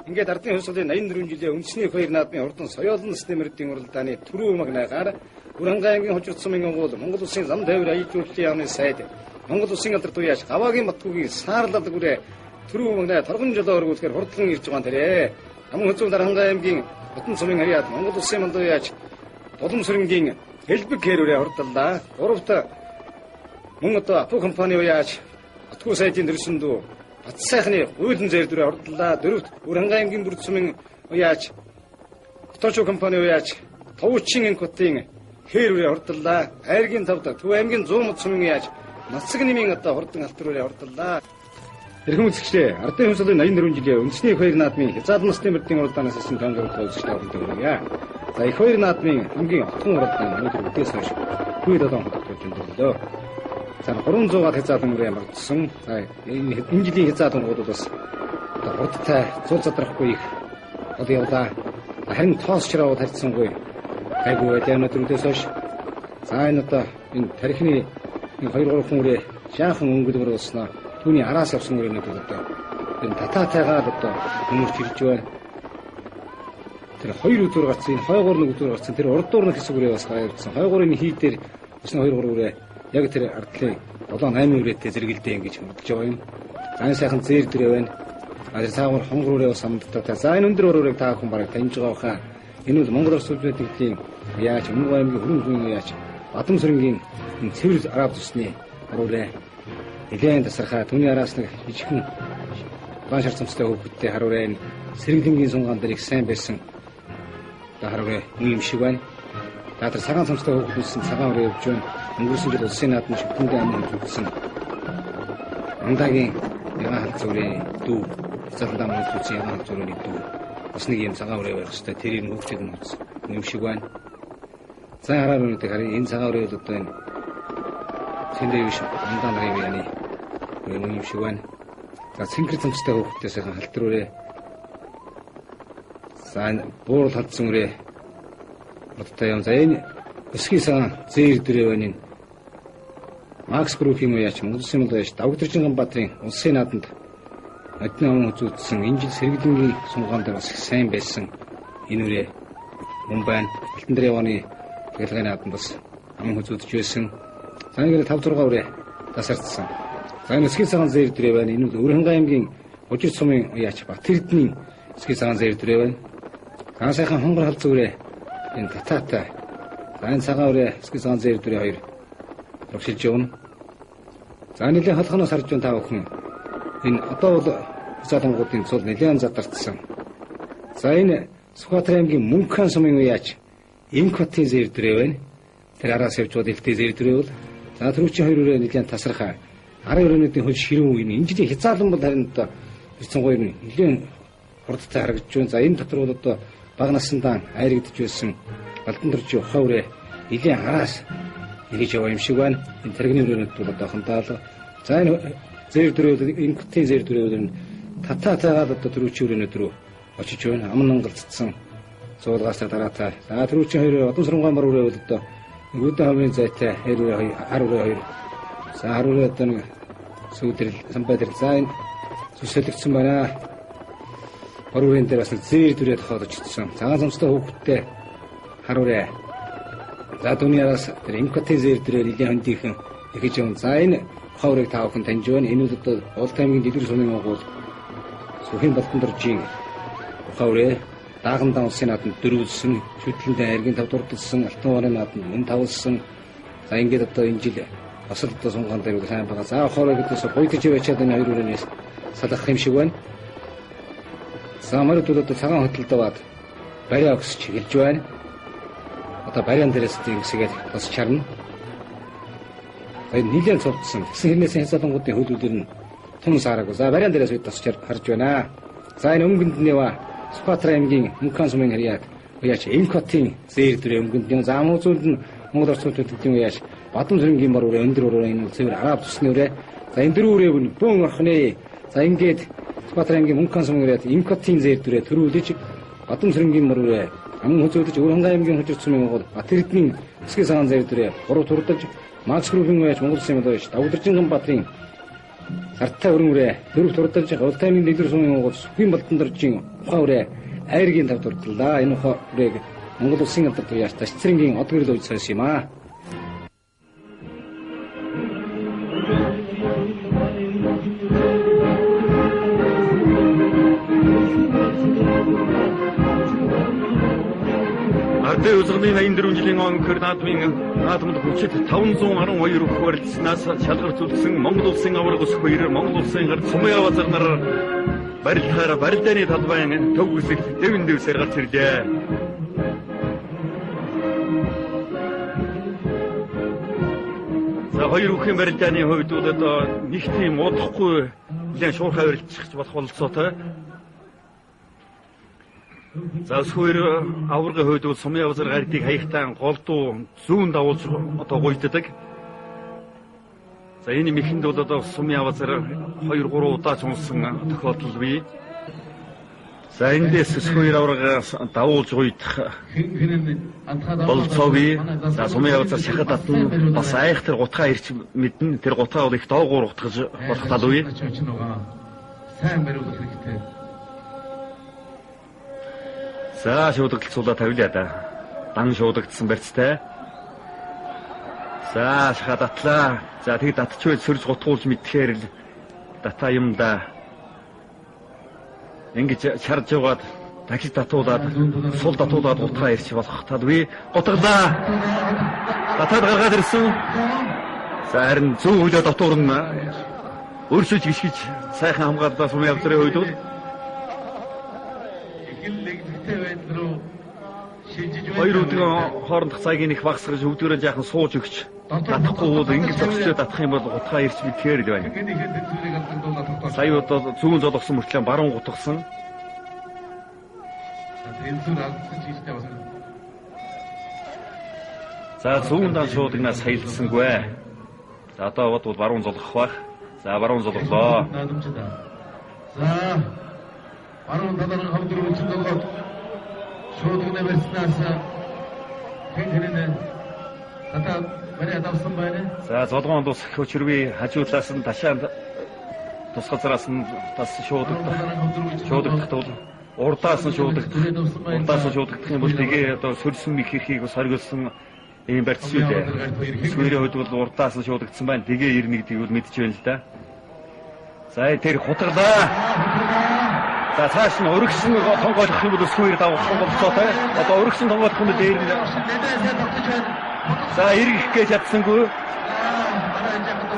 Ингээд ардын хувьсгалын 84 жилийн үндэсний хоёр наадмын Ордон соёлон насны мөрдийн уралдааны түрүү магнаагаар Бүрхангай аймгийн хожирд сумын онгуул Монгол Улсын зам тээвэр аялал жуулчлалын яамны сайд Монгол Улсын алдар дуяач Гаваагийн Батгүйгийн саарлалдаг үрээ түрүү магнаа торгон жолоо өргүүлэхээр хурдлан ирж байгаа тэрэ. Аман хөзөө Дархангай аймгийн Хотон сумын харьяат Монгол Улсын мандуяач Доломсөрөнгийн Элбэг хэр үрээ хурдлаа. Гуравт мөн одоо Апу компани уяач Батгүй сайдын төрсөн дүү Бат сайхны гуйлан зээр дүрээ хурдлаа. Дөрөвт Бүрхангай аймгийн Бүрд сумын уяач Хоточо компани уяач Товчин инкотын хээр үрээ хурдлаа. Айргийн тавд Төв аймгийн 100 мод сумын уяач Нацаг нэмийн одоо хурдан алтар үрээ хурдлаа. Эрхэм үзэгчдээ, ардын хувьсгалын 84 жилийн үндэсний их хоёр наадмын хязгаар насны мөрдийн уралдаанаас ирсэн тон зураг үзэгч та бүхэнд хүргье. За их хоёр наадмын хамгийн отгон уралдаан өнөөдөр үдээс хойш хүү 7 хотод болж өндөрлөө. За 300-аад хязгаар үрээ мөрдсөн. За энэ жилийн хязгаар ангууд бас одоо хурдтай зул задрахгүй их од явлаа. Харин тоос чираавд харьцсангүй гайгүй байлаа өнөөдөр үдээс хойш. За энэ одоо энэ тархины 2 3 хүн үрээ жаахан өнгөлмөр болсноо түүний араас явсан үрээнүүд бол одоо энэ татаатайгаар одоо хүмүүрч ирж байна. Тэр хоёр үзүүр гарсан, энэ хойгуур нэг үзүүр гарсан, тэр урдуур нэг хэсэг үрээ бас гараа явуулсан. Хойгуурын хий дээр бас 2 3 үрээ яг тэр ардлын 7 8 үрээтэй зэрэгэлдээ ингэж хурдж байгаа юм. За энэ сайхан зээр дөрөө байна. А тэр цаагуур хонгор үрээ бас амдтаа. За энэ өндөр үрийг та бүхэн бараг таньж байгаа хаа. Энэ бол Монгол Улс Төрийн яач Өмнө аймгийн Хөрөнгө зүйн яач Бадамсрынгийн цэвэр араб зүсний үрээ нэлээд тасархаа түүний араас нэг жижигхэн улаан шар цамцтай хүүхэдтэй харуурай энэ сэргэлэнгийн сунгаан дээр их сайн байсан одоо харуурай үн юм шиг байна. За тэр цагаан цамцтай хүүхэд үссэн цагаан үрээ явж байна. Өнгөрсөн жил улсын наадмын шүтэнгийн амын үзүүлсэн Андагийн ягаан халдсан үрээ дүү хязгаарлалтаа амын үзүүлсэн ягаан халдсан үрээний дүү бас нэг юм цагаан үрээ байх хэвээр тэрийг хүүхдүүд нь үзсэн юм шиг байна. За хараа үрээдэг харъя. Энэ цагаан үрээ бол одоо энэ тэндээ юу шиг андаа нарын яаны юм шиг байна. За цэнгэр цамцтай хүүхдтэй сайхан халтар үрээ. За энэ буурал халдсан үрээ бодтой юм. За энэ өсгийн цагаан зээр дөрөө байна энэ. Макс Группийн уяач Монгол Улсын мал уяач Давгдэржин Ганбаатарын улсын наадамд модны аман үзүүлсэн энэ жил сэргэлэнгийн сунгаан дээр бас их сайн байсан энэ үрээ мөн байна. Алтан дээр явааны дахилгын наадамд бас аман үзүүлж байсан. За ингээд 5 6 үрээ тасарчсан. За энэ өсгийн цагаан зээр дөрөө байна. Энэ бол Өрхөнгай аймгийн Хужир сумын уяач Бат Эрдэнийн өсгийн цагаан зээр дөрөө байна. За сайхан хонгор халдсан үрээ энэ татаатай. За энэ цагаан үрээ өсгийн цагаан зээр дөрөө хоёр урагшилж явна. За нэлээд халахнаас харж байна та бүхэн. Энэ одоо бол хязгаарлангуудын цул нэлээд задарчсан. За энэ Сүхбаатар аймгийн Мөнххан сумын уяач Инкотын зээр дөрөө байна. Тэр араас явж бод элдээ зээр дөрөө бол за түрүүчийн хоёр үрээ нэлээд тасархаа. Арын өрөөнүүдийн хөл ширүүн үе энэ жилийн хязгаарлан бол харин одоо ирсэн гоё нэлээд хурдтай харагдаж байна. За энэ дотор бол одоо бага насандаа айрагдж байсан Алтан төржийн ухаан үрээ нэлээд араас нэгж яваа юм шиг байна. Энэ таргины өрөөнүүд бол одоо хандаал. За энэ зээр дөрөв инкотын зээр дөрөв энэ татаатайгаад одоо түрүүчийн өрөөнүүд рүү очиж байна. Аман ангалцсан зуулгаас дараатай. За түрүүчийн хоёр Одон сургамын бар үрээ бол одоо үүдэн хамын зайтай хэр үрээ хоёр хар үрээ хоёр. За хар үрээ одоо нэг сүүдэрл самбай дээр за энэ зүсэлэгдсэн байна. Бар үрээн дээр бас нэг зээр дүрээ тохиолдож очсон. Цагаан цамцтай хүүхэдтэй хар үрээ. За түүний араас тэр инкотын зээр дүрээ нэлийн хөндийнхэн эхэж явна. За энэ ухаан үрийг та бүхэн таньж байна. Энэ бол одоо Уул аймгийн Дэлгэр сумын онгуул Сүхийн Балдан доржийн ухаан үрээ Даагандаа улсын наадамд дөрвөлсөн, шүтлэндээ айргийн тав дурдсан, Алтан варын наадамд мөн тавлсан. За ингээд одоо энэ жил бас л одоо сунгаан дээр сайн байгаа. За ухаан үрээ гэдээс гуйдаж яваачаад энэ хоёр үрээнээс салах юм шиг байна. За морид бол одоо цагаан хөтөлд аваад бариа өгсөж эхэлж байна. Одоо бариан дээрээс ингэсгээд тосч харна. За энэ нэлээд цовдсон. Тэгсэн хэрнээс хязгаарлангуудын хөлүүдэр нь тун саараагүй. За бариан дээрээс үед тосч харж байна. За энэ өнгөнд нь ява Сүхбаатар аймгийн Мөнххан сумын харьяат уяач Инкотын зээр дүрээ өнгөнд нь за муу зүүнд нь Монгол Орос төлөвийн уяач Бадамсрэнгийн бар үрээ өндөр үрээ энэ бол цэвэр араб цусны үрээ. За энэ дөрвөн үрээг нь бөөн орхины. За ингээд Сүхбаатар аймгийн Мөнххан сумын үрээд Имкатын зээр дүрээ төрүүлж Бадамсрэнгийн бар үрээ аман хөзөөдөж Өвөрхангай аймгийн Хужир сумын Монгол Бат Эрдэнийн Эсгээ цагаан зээр дүрээ гурав турдаж Макс группийн үеч Монгол улсын мэдээж Давдаржинган Баатрын сартай өрөн үрээ дөрөв турдаж Голтой аймгийн Дэлгэр сумын Монгол Сүхийн Балдандаржийн ухаан үрээ айргийн тав турдлаа. Энэ ухаан үрээг Монгол улсын алдар туяаш Ташцэрэнгийн од гэрэл үж сойсон юм аа. Ардын хувьсгалын 84 жилийн өнгөр наадмын наадамд хүчит 512 өгөх барилцсанаас шалгарч үлдсэн Монгол улсын аварга өсөх хоёр Монгол улсын гар Сумын авазар нар барилдахаар барилдааны талбайн төв хэсэгт дэвэн дэвсээр гарч ирлээ. За хоёр үхийн барилдааны хувьд бол одоо нэг тийм удахгүй нэлээд шуурхай барилдчих болох бололцоотой. За өсгөр аваргын хувьд бол Сумын авазар гардыг хаяхтаа голдуу зүүн давуулж одоо гуйддаг. За энэ мэхэнд бол одоо Сумын авазар 2 3 удаа ч унсан тохиолдол бий. За эндээс өсгөр аваргаас давуулж гуйдах бололцоо бий. За Сумын авазар шахад татна бас айхтар гутгаа ирч мэднэ. Тэр гутгаа бол их доогуур утгаж болох тал үе. Сайн бариулах хэрэгтэй. За шуудагдлцуулаа тавилаа да. Дан шуудагдсан барьцтай. За шахаа датлаа. За тэг татчвал сөрж гутгуулж мэдхээр л дата юм да. Ингэж шарж яваад дахиж татуулаад сул татуулаад гутгаа ирч болох талгүй. Гутгалаа. Татаад гаргаад ирсэн. За харин зүүн хөлөө дотуур нь өрсөж гიშгэж сайхан хамгааллаа Сумын авзрын хувьд бол хоёр өдрийн хоорондох цагийг их багасгаж өвдгөрөө жаахан сууж өгч татахгүй бол ингэж зогсож татах юм бол гутгаа ирч мэдхээр л байна. Сая одоо зүүн золгосон мөртлөө баруун гутгсан. За зүүн дан шуудагнаас хаялдсангүй. За одоо бол баруун золгох байх. За баруун золглоо. За баруун талаар хавдар хүчин золгоод шуудагна барьснаас хэн хэрнээ татаа бариад авсан байна. За золгоон тус хөчрвий хажуу талаас нь ташаанд тус газараас нь бас шуудагдах тул урдаас нь шуудагдах, урдаас нь шуудагдах юм бол тэгээ одоо сөрсөн мих эрхийг бас хоригдсон ийм барьц шүү дээ. Сүүрийн хувьд бол урдаас нь шуудагдсан байна. Тэгээ 91 гэдгийг бол мэдж байна л да. За тэр хутгалаа. За цааш нь өргөсөн тонгойлох юм бол өсгүүр давах бололцоотой. Одоо өргөсөн тонгойлох юм бол дээр нь за эргэх гэж чадсангүй.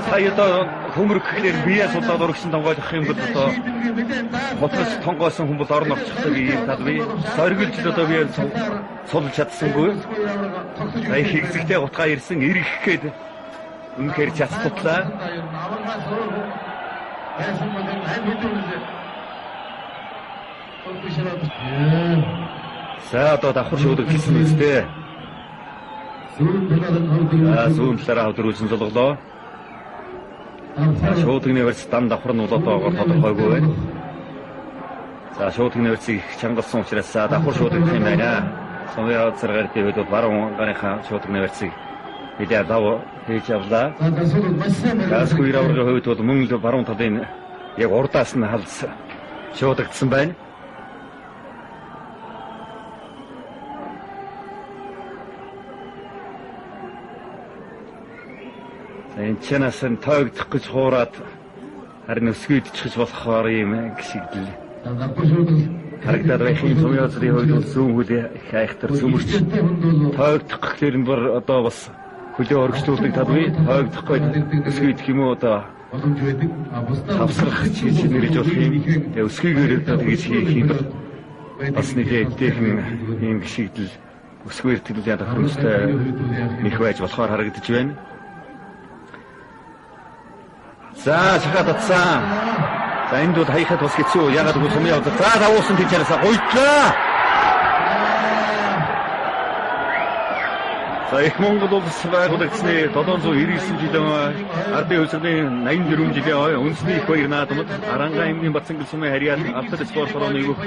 Сая одоо хөмрөх гэхлээр бие сулаад өргөсөн тонгойлох юм бол одоо хутгаж тонгойсон хүн бол орон орчихдог ийм тал бий. Соргилж одоо бие сулж чадсангүй. За их хэзэгтэй гутгаа ирсэн эргэх гээд үнэхээр чадтутлаа. За одоо давхар шуудаг гэсэн үстэй. За зүүн талаараа хавдар үлсэн золглоо. За шуудагны барьц дан давхар нь бол одоогоор тодорхойгүй байна. За шуудагны барьцыг их чангалсан учраас давхар шуудагдах юм байна. Сумын авцар гарын хувьд бол баруун гарынхаа шуудагны барьцыг нэлээд лав хийж авлаа. За өсгөр аваргын хувьд бол мөн л баруун талын яг урдаас нь халс шуудагдсан байна. За энэ чанаас нь тоогдох гэж хуураад харин өсгийдчихэж болохоор ийм гიშгдэл харагдаад байх юм. Сумын авцрын хувьд бол зүүн хөл их айхтар цөмөрч тоогдох гэхлээр нь бүр одоо бас хөлөө оргижуулдаг тал бий. Тоогдох гэж өсгийдэх юм уу одоо боломж байдаг. Хавсрах гэж нэрж болох юм. Тэгээ өсгийгээр одоо тэгж хийх юм бол бас нэлээд эвтэйхэн ийм гიშгдэл өсгөө эртгэлээ тохиромжтой нэх байж болохоор харагдаж байна. За шахаа татсан. За энд бол хаяхад бас хэцүү. Ягаад гэвэл сумын явдаг. За давуулсан тийчээсээ гуйдлаа. За их Монгол улс байгуулагдсны 799 жилийн ардын хувьсгалын 84 жилийн ой үндэсний их баяр наадамд Арангаан аймгийн Батцангал сумын харьяат Алтан спорт хорооны өгөх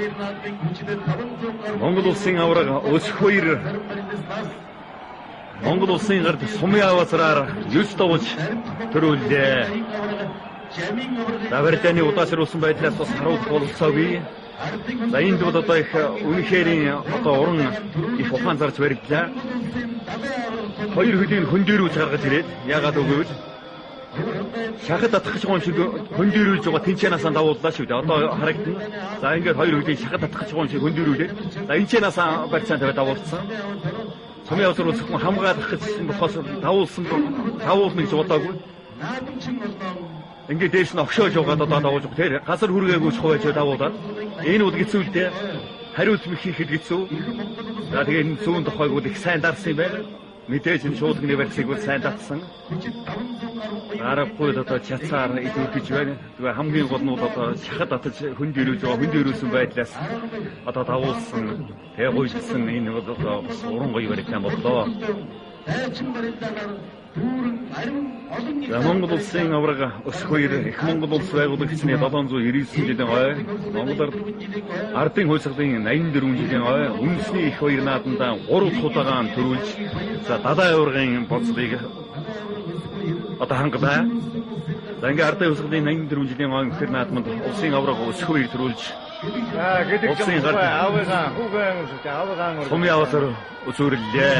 Монгол улсын аварга өсөх баяр Монгол улсын гард сумын аваазраар 9 давж төрүүллээ. За барилдааны удаашруулсан байдлаас бас харуулах бололцоогүй. За энд бол одоо их үнэхэрийн одоо уран их ухаан зарж баригдлаа. Хоёр хөлийн хөндөрүүлж гаргаж ирээд яагаад үгээвэл шахад татах гэж байгаа юм шиг хөндөрүүлж байгаа тэнцэнасаа давууллаа шүү дээ. Одоо харагдана. За ингээд хоёр хөлийн шахад татах гэж байгаа юм шиг хөндөрүүлээд за энэчнасаа барьцаан тавиад давуулсан. Сумын авсар зөвхөн хамгаалах гэж болохоос давуулсан давуулна гэж бодоогүй. Ингээд дээш нь огшоож угаад одоо давуулж байгаа. Тэр газар хүргээгүй ч хуваач давуулаад энэ бол хэцүү л дээ. Хариулт хийхэд хэцүү. За тэгээ энэ зүүн тохойг бол их сайн дарсан юм байна. Мэдээж энэ шуудгны барьцыг бол сайн татсан. Аргагүй л одоо чацаар илүүрдэж байна. Тэгээ хамгийн гол нь бол одоо шахад татаж хүнд өрөөж байгаа, хүнд өрөөсөн байдлаас одоо давуулсан, тэгээ гуйжсан энэ бол одоо бас уран гоё баригдаан боллоо. За Монгол улсын аварга өсөх хоёр их Монгол улс байгуулагчны 799 жилийн ой Монгол ардын хувьсгалын 84 жилийн ой үндэсний их баяр наадамдаа 3 дахь удагаан төрүүлж за далайн аваргын боцлыг одоо хангалаа. За ингээ ардын хувьсгалын 84 жилийн ой өнхөр наадамд улсын аварга өсөх хоёр төрүүлж За гэдэг Улсын гард аавыгаа хүүхэн өсөж аавыгаа сумын аваасаар үзүүрлээ.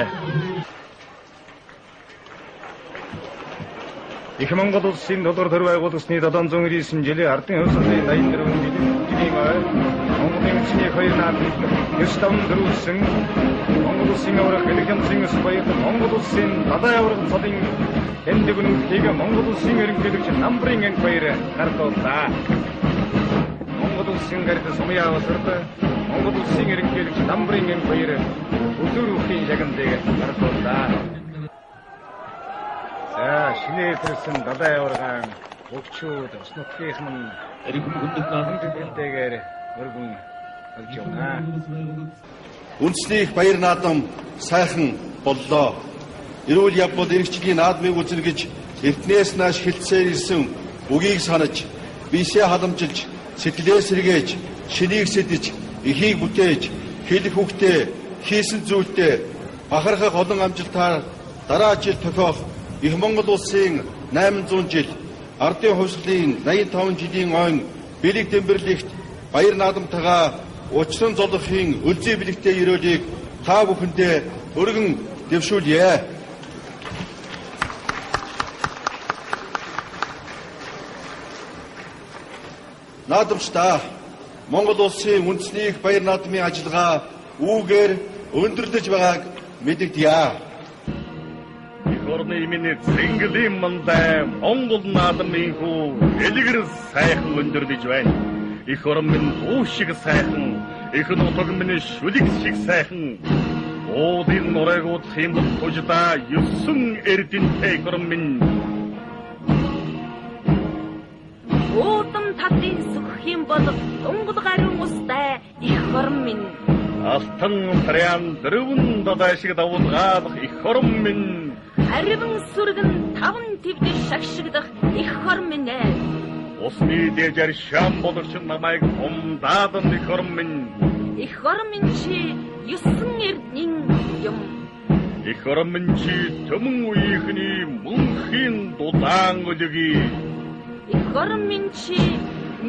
Их Монгол улсын толгор төр байгуулагдсны 799 жилийн ардын хувьсгалын 84 жилийн ой Монголын үндэсний хоёр наадмыг 9 даван төрүүлсэн Монгол улсын аварга гэлэг ямсын өс баяр Монгол улсын далайн аварга цолын тэмдэг үнэмлэхийг Монгол улсын ерөнхийлөгч Намбрын анх баяр гардууллаа. Монгол улсын гард сумын авасард Монгол улсын ерөнхийлөгч Намбрын анх баяр өдөр үхийн шагналыг гардууллаа. За шинээр төрсэн далайн аваргаан өгчүүд ус нутгийнх нь хүндэтгэлтэйгээр өргөн олж явна. Үндэсний их баяр наадам сайхан боллоо. Эрүүл явбал ирэх жилийн наадмыг үзнэ гэж эртнээс нааш хэлцээр ирсэн үгийг санаж, биесээ халамжилж, сэтгэлээ сэргээж, шинийг сэдэж, эхийг бүтээж, хэлэх үгтэй, хийсэн зүйлдээ бахархах олон амжилтаар дараа жил тохиох их Монгол улсын 800 жил, ардын хувьсгалын 85 жилийн ойн бэлэг дэмбэрлэгт баяр наадамтайгаа учран золохын өлзий бэлэгтэй ерөөлийг та бүхэндээ өргөн дэвшүүлье. Наадамчдаа Монгол улсын үндэсний их баяр наадмын ажиллагаа үүгээр өндөрлөж байгааг мэдэгдъя. Их орны минь цэнгэлийн мандai Монгол наадмын хүү дэлгэр сайхан өндөрлөж байна. Их орон минь дуу шиг сайхан, их нутаг минь шүлэг шиг сайхан. Уулын нурайг удах юм бол туждаа 9 эрдэнэтэй их орон минь. Уудам талын сөхөх юм бол Монгол гарин устай их орон минь. Алтан прян дөрвөн далай шиг давуулгаалах их орон минь. Хариван сүргэн таван твдэж шагшигдах их орон минь ээ. Усны дээжэр шам болгоч намайг умдаадан их орон минь. Их орон минь чи 9 эрдэнийн юм. Их орон минь чи төмөн үеийнхний мөнхийн дулаан өлгий. Их орон минь чи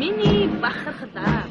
миний бахархлаа.